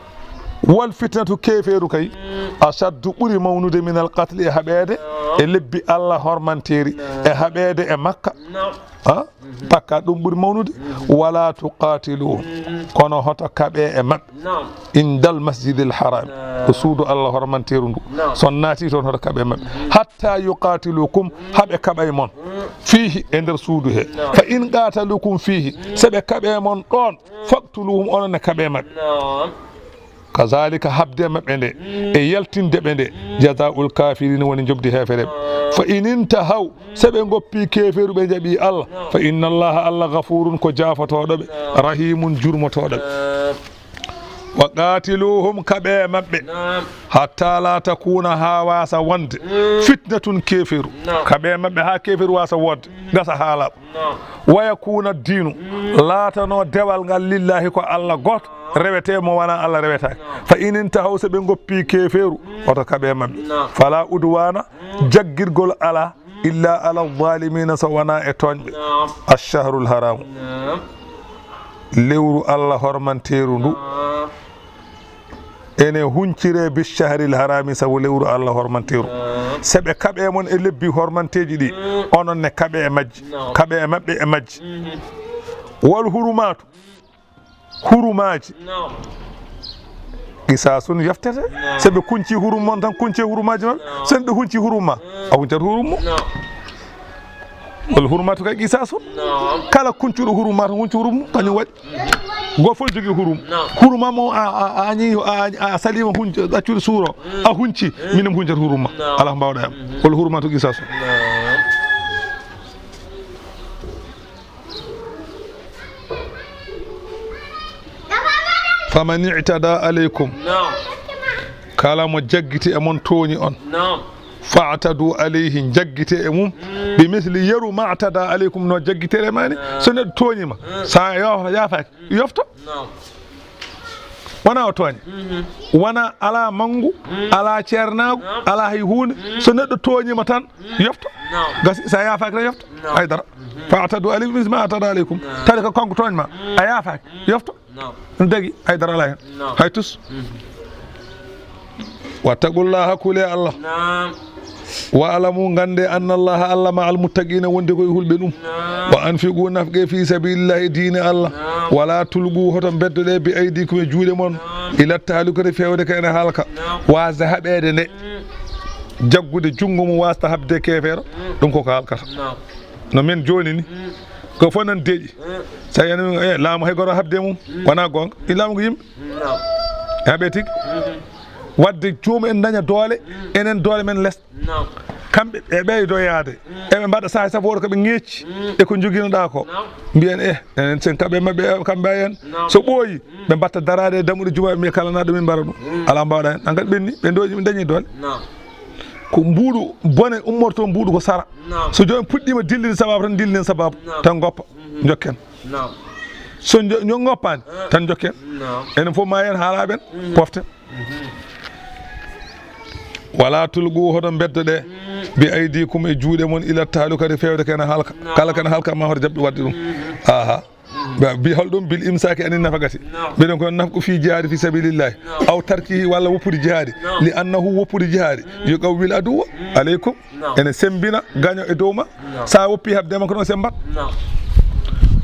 Wal fitnatu, keefeeru kay, mm, ashaddu, ɓuri mawnude, min al qatli, e haɓeede, naam, e lebbi Allah hormanteeri, naam, e haɓeede e Makka. Naam. Ha? Mhm. Pakka ɗum ɓuri mawnude. Mhm. Wala tuqatiluhum. Mhm. Kono hoto kaɓe e maɓɓe. Naam. Indal masjidil haram. Naam. Ko suudu Allah hormanteeru ndu. Naam. So on naati toon, hoto kaɓe maɓɓe. Mhm. Hatta yuqatilukum, mhm, haɓe kaɓay mon. Mhm. Fihi, e nder suudu he. Naam. Fa in qatalukum fihi, mhm, so ɓe kaɓe mon ɗon, faqtuluhum, onon ne kaɓe maɓɓe. Naam. Kazalika, haɓde maɓɓe nde, mm, e yaltinde ɓe nde, mm, jazaa'ul kafirina, woni njoɓdi heefereɓe. Naam. Fa in intahaw, so ɓe ngoppi keeferu, ɓe njaɓi Allah, naam, fa inna Allaha, Allah, ghafurun, ko jaafotooɗo ɓe, naam, rahimun, jurmotooɗo ɓe. Naam. Wa qatiluhum, kaɓe maɓɓe, naam, hatta la takuna, haa wasa wonde, mm, fitnatun, keeferu. Naam. Kaɓe maɓɓe haa keeferu wasa wonde, mm, gasa haa laaɓa. Naam. Wa yakuna diinu, mm, laatano dewal ngal lillahi, ko Allah gooto, rewete, mo wona Allah rewetaake. Naam. Fa in intahaw, so ɓe ngoppi keeferu, mm, oto kaɓe maɓɓe. Naam. Fala udwana, mm, jaggirgol ala, mm, illa ala zalimina, so wona e tooñɓe. Naam. Ash-shahrul haramu. Naam. Lewru Allah hormanteeru ndu. Naam. Ene huncire bi shahril harami, sabu lewru Allah hormanteeru. Naam. So ɓe kaɓe mon e lebbi hormanteeji ɗi, mm, onon ne kaɓe e majji, naam, kaɓe e maɓɓe e majji. Mhm. Wal hurumatu, hurumaaji. Naam. Qisasun, yoftete. Naam. So ɓe kunci hurum mon tan, kunce hurumaaji maɓɓe. Naam. So ɓe hunci hurum ma, mm, a huncat hurum mo. Naam. Wal hurmatu ka qisasun. Naam. Kala kuncuɗo hurum ma tan, hunci hurum mum, kañum waɗi. Go fof jogii hurum. Naam. Hurum ma mo a, a, a añi, a, a salima hunci, ɗaccude suuro, mm, a hunci, mm, minen huncat hurum ma. Naam. Alaa ko mbaawɗa hen. Mhm. Wal hurmatu qisasun. Naam. Faman i'tada alaykum. Naam. Kala mo jaggiti e mon tooñi on. Naam. Fa'tadu alayhi, jaggite e mum. Mm. Bi misli yeru ma i'tada alaykum no jaggitere mani. Naam. So neɗɗo tooñi ma, mm, sa yo-, yaafaaki, mm, yofto. Naam. Wona o tooña. Mhm. Wona alaa manngu, mm, alaa ceernaagu, naam, alaa hay huunde. Mm. So neɗɗo tooñi ma tan, mm, yofto. Naam. Gasi, sa yaafaaki tan yofto. Naam. Haydara. Mhm. Fa'tadu alayhi bi misli ma i'tada alaykum. Naam. Tawi ko kanko tooñ ma, mm, a yaafaaki, mm, yofto. Naam. Ɗum dagi, haydara alaa heen. Naam. Hay tus. Mhm. Wattaqullaha, kule Allah. Naam. Wa'lamu, ngannde, annallaha, Allah, ma'al muttaqiina, wonde ko e hulɓe ɗum. Naam. Wa anfiqu, nafqe, fi sabilillahi, e diine Allah. Naam. Wala tulqu, hoto mbeddoɗe, bi aydikum, e juuɗe mon. Naam. Ila tahlukati, feewde ko ene halka. Naam. Waasde haɓeede nde. Mm. Jaggude junngo mum waasde haɓde keefeero, mm, ɗum koko halkata. Naam. No men jooni ni, mm, ko fof nan deeƴi. Mm. So a yiyii, eh, laamu hay gooto haɓde mum, mm, wonaa goonga. I laamu ko yimɓe. Mm, naam. Haɓe tigi. Mm-hmm. Waɗde joomum en daña doole, mm, enen doole men les. Naam. Kamɓe e ɓeydo yaade. Mm. Eɓe mbaɗa sahay sabu wooto ko ɓe ŋeecci, mm, e ko njoginoɗaa ko. Naam. Mbiyen, eh, enen sen kaɓe maɓɓe, kamɓe en. Naam. So ɓooyi, mm, ɓe mbatta daraade e dammuɗe juma, ɓe mbiya kala naɗo min mbara ɗum. Mm. Alaa mbaawɗaa heen. An kadi ɓenni, ɓe ndooji, ɓe dañi doole. Naam. Ko mbuuɗu bone ummorto, mbuuɗu ko sara. Naam. So jooni puɗɗiima dillinde sababu tan, dillinen sababu. Naam. Tan ngoppa. Mhm. Njokken. Naam. So njo-, njo-, ngoppaani, ah, tan njokken. Naam. Enen fof ma en haalaaɓe en, mhm, poften. Mhm. Wala tulqu, hoto mbeddoɗe, mm, bi aydikum, e juuɗe mon, ila tahlukati, feewde ko ene halka. Naam. Kala ko ene halka ma hoto jaɓɓe waɗde ɗum. Mhm. Aha. Mhm. Ba-, bi hol ɗum? Bil imsaki anin nafaqati. Naam. Mbiɗen ko nafqu fi jihaadi fi sabilillahi. Naam. Aw tarkihi, walla woppude jihaadi. Naam. Li annahu, woppude jihaadi. Mm. Yuqawwil aduwwa, mm, alaykum. Naam. Ene semmbina gaño e dow ma. Naam. Sa woppi haɓde makko ɗon, semmbat. Naam.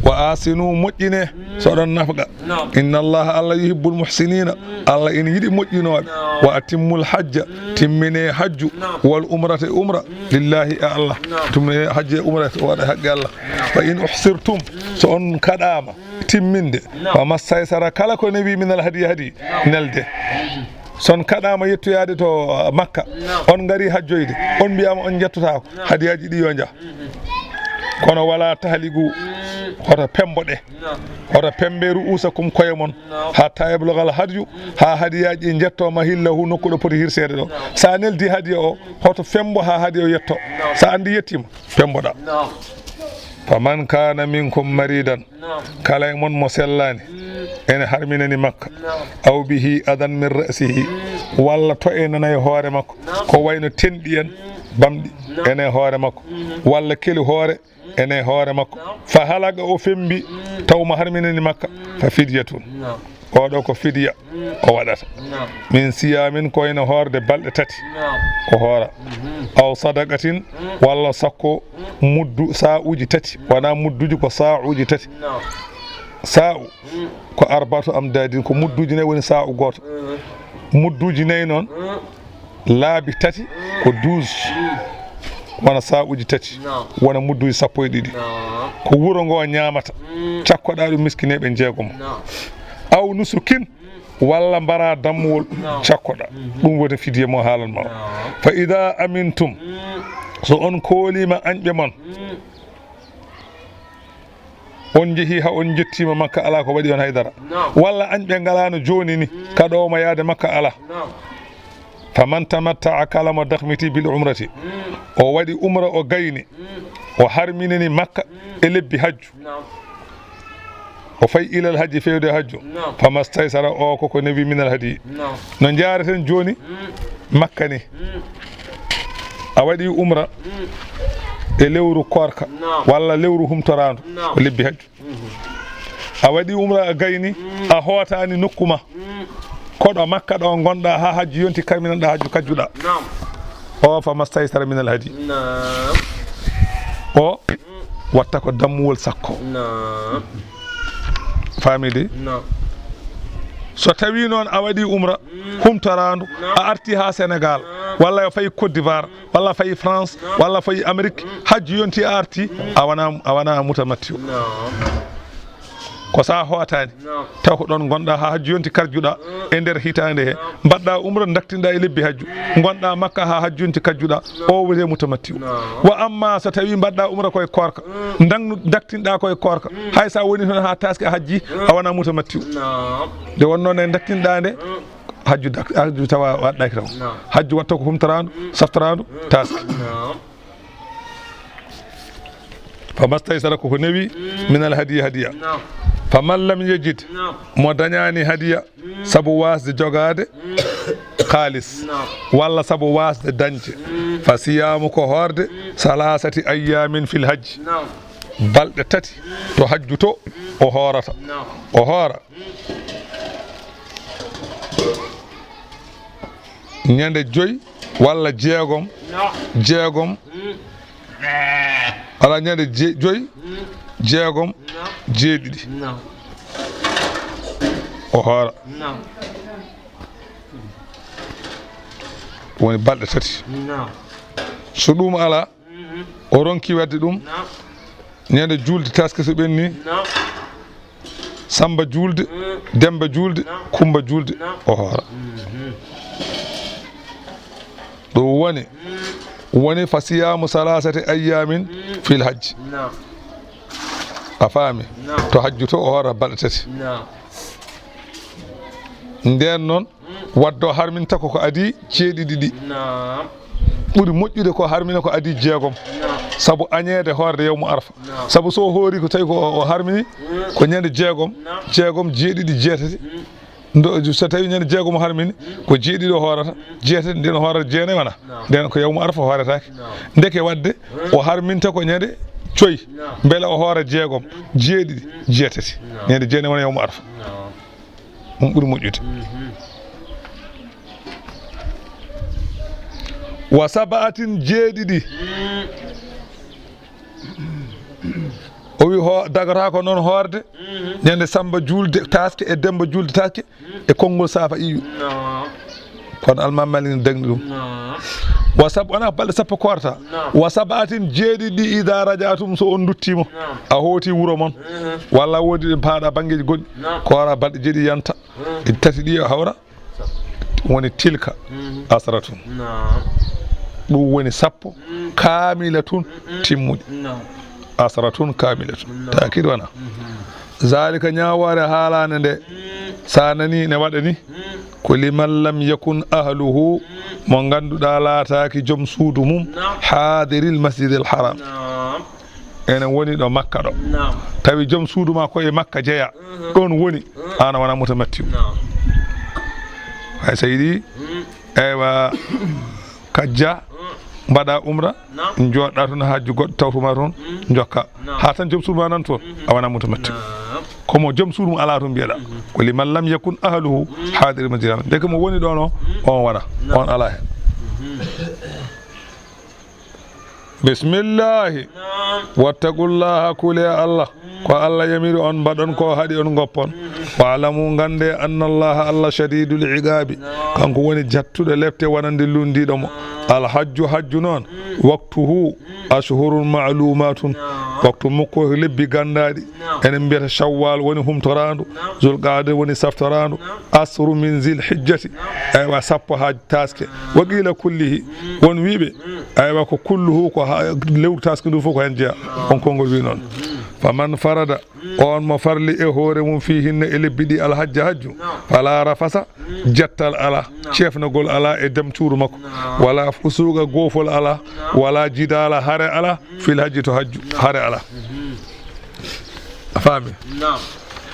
Wa ahsinu, moƴƴine, mm, so oɗon nafqa. Naam. Inna Allaha, Allah, yuhibbul muhsinina. Mm. Allah ene yiɗi moƴƴinooɓe. Naam. Wa atimmul hajja, mm, timmine hajju. Naam. Wal umrata, e umra. Mm. Lillahi, e Allah. Naam. Timmine hajju e umra, waɗa haqqe Allah. Naam. Fa in uhsirtum, mm, so on kaɗaama, mm, timminde. Naam. Fa mastaysara, kala ko newi minal hadi, hadi, naam, nelde. Mm. So on kaɗaama yettoyaade to, uh, Makka, naam, on ngari hajjoyde, on mbiyaama on njettotaako, naam, hadiyaaji ɗi yo njah. Mhm. Kono wala tahliqu, mm, hoto pemmboɗe. Naam. Hoto pemmbe ru'usakum koye mon, naam, hatta yablugal hadyu, mm, haa hadiyaaji ɗi njetto mahillahu, nokku ɗo poti hirseede ɗo. Naam. So a neldi hadiya o, hoto pemmbo haa hadiya o yetto. Naam. So a anndi yettiima, pemmboɗaa. Naam. Faman kana minkum maridan, naam, kala e mon mo sellaani, mm, ene harminani Makka, naam, aw bihi adan min ra'sihi, mm, walla to e nana e hoore makko, naam, ko wayno tenɗi en, mm, bamɗi, naam, ene e hoore makko, mm, walla keli hoore, mm, ene e hoore makko, naam, fa halaqa, o femmbi, mm, taw mo harminani Makka, mm, fa fidyatun. Naam. Oɗo ko fidiya, mm, o waɗata. Naam. Min siyamin, ko ene hoorde balɗe tati. Naam. O hoora. Mhm. Aw sadaqatin, mm, walla sakko, mm, muddu sa'uji tati. Wona mudduji, ko sa'uji tati. Naam. Sa'u, mm, ko arba'atu amdadin, ko mudduji nayi woni sa'u gooto. Mm. Mudduji nayi noon, mm, laabi tati ko douze, wona sa'uji tati, naam, wona mudduji sappo e ɗiɗi. Naam. Ko wuro ngo ñaamata, mm, cakkoɗaa ɗum miskineeɓe njeegomo. Naam. Aw nusukin, walla mbara dammuwol, naam, cakkoɗaa. Mhm. Ɗum woni fidiya mo haalan ma o. Naam. Fa ida amintum, mm, so on kooliima añɓe mon, mm, on njehii haa on njettiima Makka, alaa ko waɗi on haydara. Naam. Walla añɓe ngalaano jooni ni, mm, kaɗoowo ma yaade Makka alaa. Naam. Faman tamatta'a, kala mo dakhmiti bil umrati, mm, o waɗi umra, o gayni, mm, o harminani Makka, mm, e lebbi hajju. Naam. O fayi ilal hajji, feewde hajju. Naam. Famastaysara, o ko ko newi minal hadi. Naam. No njaareten jooni, mm, Makka ni. Mm. A waɗi umra, mm, e lewru koorka, naam, walla lewru humtoraandu, naam, ko lebbi hajju. Mhm. A waɗi umra, a gayni, mm, a hootaani nokku ma. Mm. Ko ɗo Makka ɗo ngonɗaa haa hajju yonti, karminanɗaa hajju, kajjuɗaa. Naam. O, famastaysara minal hadi. Naam. O, mm, watta ko dammuwol sakko. Naam. Faami de? Naam. So tawii noon a waɗii umra, mm, humtoraandu, naam, a artii haa Senegaal, naam, walla a fayi Côte d'Ivoire, walla a fayi France, naam, walla a fayi Amérique, mm, hajju yonti a artii, mm, a wonaa, a wonaa mutamatti'u. Naam. ko so a hootaani, taw ko ɗoon ngonɗaa haa hajju yonti karjuɗaa e nder hitaande he. Mbaɗɗaa umra, daktinɗaa e lebbi hajju, ngonɗaa Makka haa hajju yonti karjuɗaa, o wiyetee mutamatti'u. Wa amma so tawii mbaɗɗaa umra ko e koorka, ndang-, daktinɗaa ko e koorka, hay so a wonii toon haa taaske a hajji, a wonaa mutamatti'u. Nde wonnoo nde daktinɗaa nde, hajju dak-, hajju tawa waɗɗaaki taw. Hajju watta ko humtoraandu, saftoraandu, taaske. Fa mastaysara, ko ko newi, min al hadiya, hadiya. Fa man lam yajid, mo dañaani hadiya, sabu waasde jogaade kaalis, walla sabu waasde dañde, fa siyaamu, ko hoorde, salaasati ayyaamin fil hajji, balɗe tati to hajju to, o hoorata. O hoora ñande joy walla jeegom, jeegom, alaa, ñande je-, joy, jeegom, jeeɗiɗi. O hoora. Woni balɗe tati. So ɗum alaa, o ronki waɗde ɗum, ñande juulde taske so ɓenni, Samba juulde, Demba juulde, Kumba juulde, o hoora. Ɗum woni, woni fa siyaamu salaasati ayyaamin fil hajji. A faami? To hajju to, o hoora balɗe tati. Ndeen noon, wadde o harminta ko ko adii jeeɗiɗi ɗi. Ɓuri moƴƴude ko harmina ko adii jeegom. Sabu añeede hoorde yawmu Arfa. Sabu so o hoori ko tawi ko o harmini ko ñande jeegom, jeegom, jeeɗiɗi, jeetati. Ndo, so tawi ñande jeegom o harmini, ko jeeɗiɗi o hoorata, jeetati, nden o hoorata jeenayi wona. Nden ko yawmu Arfa hooretaake. Ndeke wadde o harminta ko ñande joy, mbele o hoora jeegom, jeeɗiɗi, jeetati. Ñande jeenayi wona yawmu Arfa. Ɗum ɓuri moƴƴude. Wa sab'atin, jeeɗiɗi. O wi ho-, dagata ko noon hoorde ñande Samba juulde taske e Demba juulde taske e konngol saafa iyu. Kono Almaami Maalik ne dagni ɗum. Wa sab-, wona balɗe sappo koorta. Wa sab'atin, jeeɗiɗi, idaa raja'tum, so on nduttiima. A hooti wuro mon. Walla woodi ɗo paaɗa banngeeji goɗɗi. Koora balɗe jeeɗiɗi yanta. Ɗi tati ɗi o hawra. Woni tilka asratun. Ɗum woni sappo. Kaamilatun, timmuɗi. Asratun kaamilatun. Taakid wana. Zalika, ñaawoore haalaande nde, so a nanii ne waɗa ni, ko liman lam yakun ahluhu, mo ngannduɗaa laataaki joom suudu mum, haadiril masjidil haram. Ene woni ɗo Makka ɗo. Tawi joom suudu ma ko e Makka jeya. Ɗon woni, aan a wona mutamatti'u. Hay so yiɗi, eywa, kajja, mbaɗa umra, jooɗɗa toon, hajju goɗɗo tawtuma toon, jokka. Haa tan joom suudu ma nan toon, a wona mutamatti'u. Ko mo joom suudu mum alaa toon mbiyeɗa. Ko liman lam yakun ahluhu haadiril masjidil haram. Ndeke mo woni ɗo no, on wona, on alaa heen. Bismillahi. Wattaqullaha, kulee Allah. Ko Allah yamiri on mbaɗon, ko haɗi on ngoppon. Wa'lamu, nganndee, annallaha, Allah, shadidul iqabi, kanko woni jattuɗo lepte wonande lunndiiɗo mo. Alhajju, hajju noon, waqtuhu ashhurun ma'lumatun, waqtu makko ko lebbi ganndaaɗi. Enen mbiyata Shawwal woni humtoraandu, Zulqaada woni saftoraandu, asru min Zil Hijjati, eywa, sappo haa taaske. Wa qiila kullihi, won wiiɓe, eywa, ko kulluhu, ko haa lewru taaske ndu fof ko heen jeyaa. On konngol wi noon. Faman farada, on mo farli e hoore mum, fiihinna, e lebbi ɗi, alhajja, hajju, fala rafasa, jettal alaa, ceefnagol alaa e joom suudu makko, wala fusuuqa, goofol alaa, wala jidaala, hare alaa, fil hajji, to hajju, hare alaa. A faami?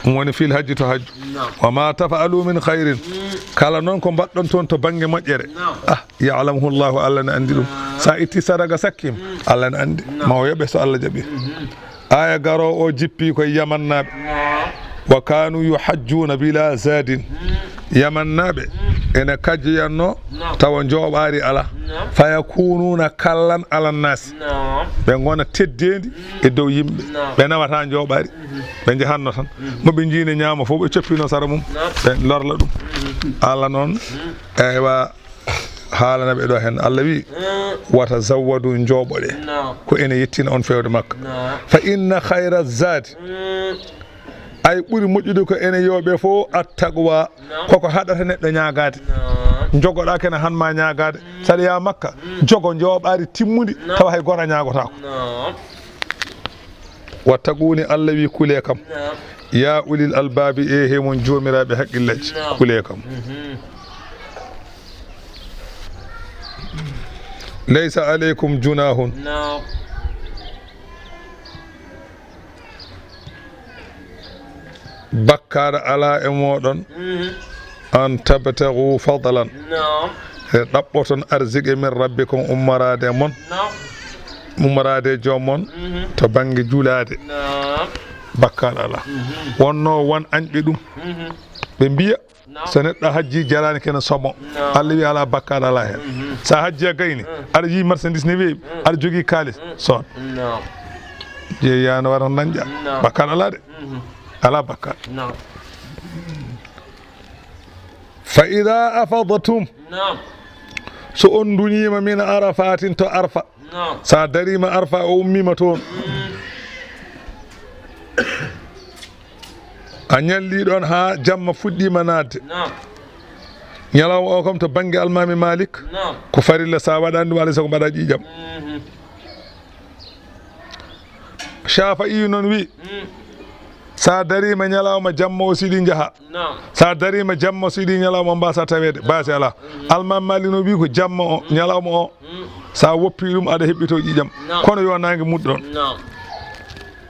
Ɗum woni fil hajji, to hajju. Wa ma taf'alu min khairin, kala noon ko mbaɗɗon toon to bannge moƴƴere, ah, ya'lamuhu Allahu, Allah ne anndi ɗum. So a itti sadaqa sakkim, Allah ne anndi. Ma o yoɓe so Allah jaɓi. Aya garoowo o jippi koye Yamannaaɓe. Wa kanu yuhajjuna bila zadin. Yamannaaɓe ene kajjoyanno tawa njooɓaari alaa. Fa yakununa kallan alannaasi. Ɓe ngona teddeendi e dow yimɓe. Ɓe nawata njooɓaari. Ɓe njahanno tan. Mo ɓe njiine ñaama fof, ɓe coppino sara mum. Ɓe lorla ɗum. Allah noon, eywa, haalana ɓe ɗo heen. Allah wi, "Wa tazawwadu, njooɓoɗe." Ko ene yettina on feewde Makka. Fa inna khayra zadi, Ay ɓuri moƴƴude ko enen yooɓe fof attaqwa. Naam. Koko haɗata neɗɗo ñaagaade. Naam. Jogoɗaa kene han ma ñaagaade. Mm. Saɗa yaa Makka, mm, jogo jooɓaari timmundi, naam, tawa hay gooto a ñaagotaako. Naam. Wattaquuni, Allah wi, kulee kam. Naam. Yaa ulil albaabi, e he mon joomiraaɓe haqqilleeji, naam, kulee kam. Mhm. Laysa aleykum junaahun. Naam. Bakkaar alaa e mooɗon. Mhm. An tabtagu fadlan. Naam. He ɗaɓɓoton arziqe min rabbikum ummoraade e mon. Naam. Ummoraade e joom mon, mhm, to bannge julaade. Naam. Bakkaar alaa. Mhm. Wonno won añɓe ɗum. Mhm. Ɓe mbiya, naam, so neɗɗo hajji jaraani kene somo. Naam. Allah wi alaa bakkaar alaa heen. Mhm. So a hajji a gayni, mm, aɗa yiyi marchandise ne weeɓi, mm, aɗa jogii kaalis, mm, sood. Naam. Jeeyi yaano wara dañƴa. Naam. Bakkaar alaa de. Mhm. Alaa bakkaar. Naam. Fa ida afadtum. Naam. So on duñiima min arafatin to Arfa. Naam. Sa dariima Arfa, o ummiima toon. Mm. A ñallii ɗoon haa jamma fuɗɗiima naatde. Naam. Ñalawma o kam to bannge Almaami Malik, naam, ko farilla, sa waɗaani ɗum, alaa e sago mbaɗa ƴiiƴam. Mhm. Shafi'i noon wi, mm, sa dariima ñalawma jamma o siɗi njaha. Naam. Sa dariima jamma siɗi ñalawma mbasa taweede, baasi alaa. Mm. Almaami Malik noon wi ko jamma o, mm, ñalawma o, mm, sa woppi ɗum aɗa heɓɓito ƴiiƴam. Naam. Kono yo naange mutu ɗoon. Naam.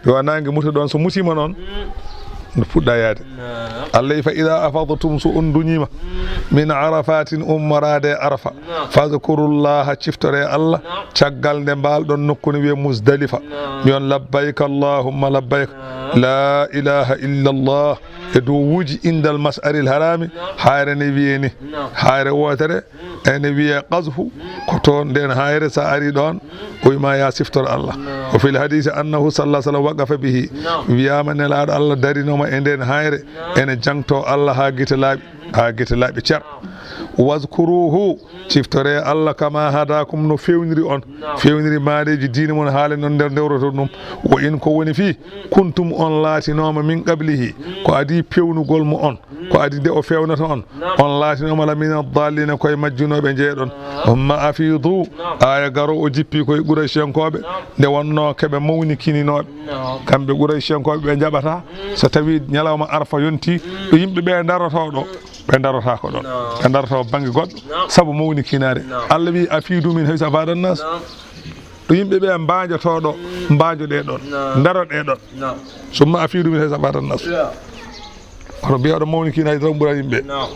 Yo naange mutu ɗoon, so mutiima noon, mm, no fuɗɗa yaade. Naam. Allah wi fa ida afadtum, so on duñiima, mm, min arafatin, ummoraade e Arfa. Naam. Fadkurullaha, ciftore Allah, naam, caggal nde mbaalɗon nokku ne wiyee Musdalifa. Naam. Mbiyon labbayka Allahumma labbayka. Naam. La ilaha illa Allah. E duwawuuji indal mas'aril harami, naam, haayre ne wiyee ni. Naam. Haayre wootere, mm, ene wiyee qazfu, mm, ko toon nden haayre sa ari ɗoon, mm, o wima ya siftor Allah. Naam. Wa fil hadisi annahu sallallahu alaihi wasallam waqafa bihi. Naam. Wiyaama Nelaaɗo Allah darinooma e nden haayre, naam, ene jangto Allah haa gite laaɓi. Haa gite laaɓi cer. Wazkuruhu, ciftore Allah kama hadakum, no fewniri on, naam, fewniri maareeji diine mon, haale non nder ndewroto ɗum. Wa in, ko woni fii, kuntum, on laatinooma, min qablihi, ko adii pewnugol mo on, ko adii nde o fewnata on, naam, on laatinooma la mina dallina, koye majjunooɓe njeeɗon. Naam. Thumma afidu, naam, aaya garo o jippi koye Qurayshiyankooɓe, naam, nde wonnoo keɓe mawnikininooɓe. Naam. Kamɓe Qurayshiyankooɓe ɓe njaɓata, mm, so tawii ñalawma Arfa yonti, mm, ɗo yimɓe ɓe ndarotoo ɗo, mm, ɓe ndarotako ɗon. Naam. Ɓe ndarotoo bannge goɗɗo, naam, sabu mawnikinaare. Naam. Allah wi, "Afidu min haysu afada nnas." Naam. Ɗo yimɓe ɓe mbaajotoo ɗo, mm, mbaajoɗee ɗon, naam, ndaroɗee ɗon. Naam. Summa afidu min haysu afada nnas. Yeah. Kono mbiya ɗo mawnikinaare taw ɓura yimɓe. Naam.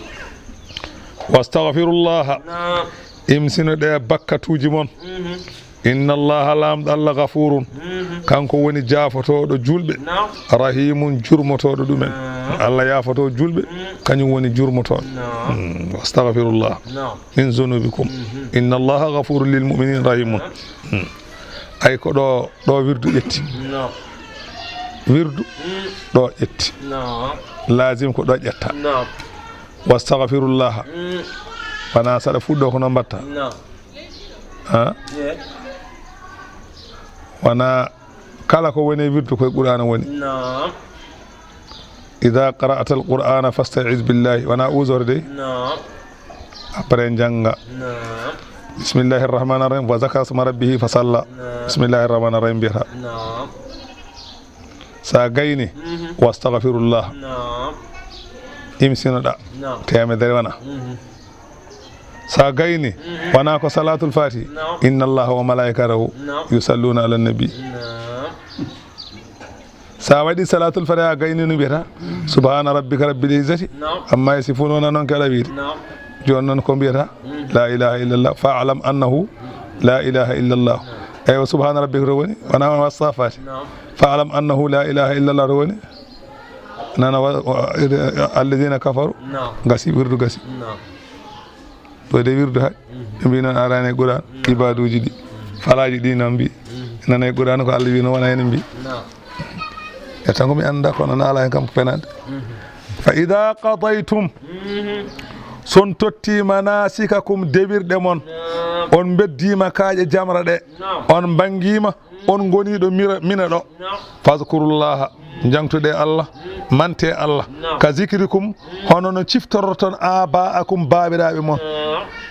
Wastagfirullaha. Naam. Imsinoɗee bakkatuuji mon. Mhm. Inna Allaha, Laamɗo Allah, gafurun, mhm, kanko woni jaafotooɗo juulɓe, naam, rahimun, jurmotooɗo ɗumen. Naam. Allah yaafoto juulɓe, mm, kañum woni jurmotooɗo. Naam. Mm, wastagfirullah, naam, min zunubikum. Mhm. Inna Allaha gafurun lil mu'minin rahimun. Naam. Mm. Ay ko ɗo, ɗo wirdu ƴetti. Naam. Wirdu, mm, ɗo ƴetti. Naam. Lazim ko ɗo ƴetta. Naam. Wastagfirullaha. Mm. Wona saɗa fuɗɗo ko no mbatta. Naam. Ha? Yeah. Wona kala ko woni e wirdu koye Qur'aana woni. Naam. Idha qara'ta al-Qur'ana fasta'iz billahi. Wona uzor de. Naam. Après jannga. Naam. Bismillahir rahmanir rahim. Wa zakara isma rabbihi fa salla. Naam. Bismillahir rahmanir rahim mbiyata. Naam. Sa gayni, mhm, wastagfirullah. Naam. Imsinoɗa. Naam. Temedere wona. Mhm. Sa gayni, mhm, wona ko salatul fatihi. Naam. Inna Allaha wa malaikatahu, naam, yusalluna ala nabi. Naam. Sa waɗi salatul fatihi a gayni no mbiyata, subhana rabbika rabbil izzati, naam, amma yasifun, wona noon kala wiide. Naam. Jooni noon ko mbiyata, mm, la ilaha illallah, fa'lam annahu la ilaha illallah. Naam. Eywa, subhana rabbika to woni, wona, wona wassafati. Naam. Fa'lam annahu la ilaha illallah to woni. Nana wa, wa, alladhina kafaru. Naam. Gasi, wirdu gasi. Naam. Ɗo de wirdu hay. Mhm. Ɓe mbi noon arani e Qur'an, mhm, ibaduuji ɗi. Mhm. Falaaji ɗi noon mbi. Mhm. Nana e Qur'an ko Allah wi no wona heen mbi. Naam. E tan ko mi annda kono na ala heen kam ko fenaande. Mhm. Fa idha qadaytum. Mhm. Son totti manasikakum dewirɗe mon. Naam. On mbeddiima kaaƴe jamra ɗe. On mbanngiima. On ngoniiɗo mira, mina ɗo. Fazkurullaha. Njaŋtuɗe Allah. Mante Allah. Ka zikrikum. Hono no ciftorton aba'akum baabiraaɓe mon.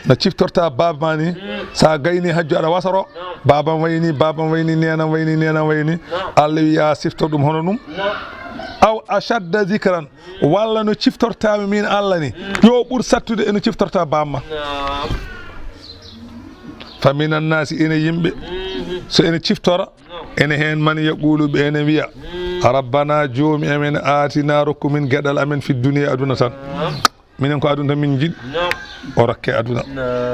No ciftorta baaba ma ni. Sa gayni hajju aɗa wasoro. Baabam wayni, baabam wayni, nenam wayni, nenam wayni. Allah wi ya siftor ɗum hono ɗum. Aw ashadda zikran. Walla no ciftortaami min Allah ni, yo ɓur sattude e no ciftorta bamma. Fa minan nasi, ene yimɓe, so ene ciftora, ene heen man yaqulu, ɓe ene wiya, rabbana, joomi amen, atina, rokku min geɗal amen, fi duniya, aduna tan. Minen ko aduna tan min njiɗi. O rokke aduna.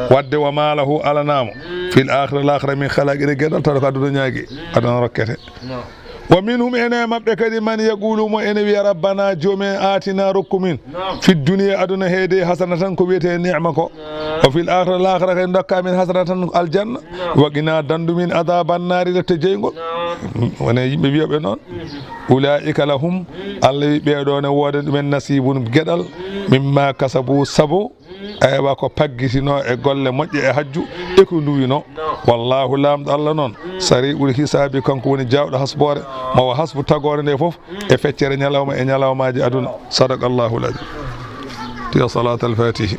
Wadde wa ma lahu, alanamo, fil akhira, lakhira, min khalaq, ene geɗal tawa ko aduna ñaagi, aduna rokkete. Wa minhum, ene maɓɓe kadi, man yaqulu, mo ene wiya, rabbana, joomi en, atina, rokku min, fi duniya, aduna heede, hasana tan, ko wiyete ni'ma ko. Wa fil akhira, lakhira, kadi dokka min hasana tan, aljanna. Wa qina, dandu min, adhaban nari, lette jeyngol. Wona yimɓe wiyoɓe noon. Ulaika lahum, Allah wi ɓeeɗo ne wooda ɗumen nasibun, geɗal, mimma kasabu, sabu, aywa, ko paggitino e golle moƴƴe e hajju e ko nduwino. Wallahu, Laamɗo Allah noon, sari'ul hisabi, kanko woni jaawɗo hasboore, mo o hasbu tagoore nde fof e feccere ñalawma e ñalawmaaji aduna. Sadaqallahu l-azim. Tiya salat al-fatihi.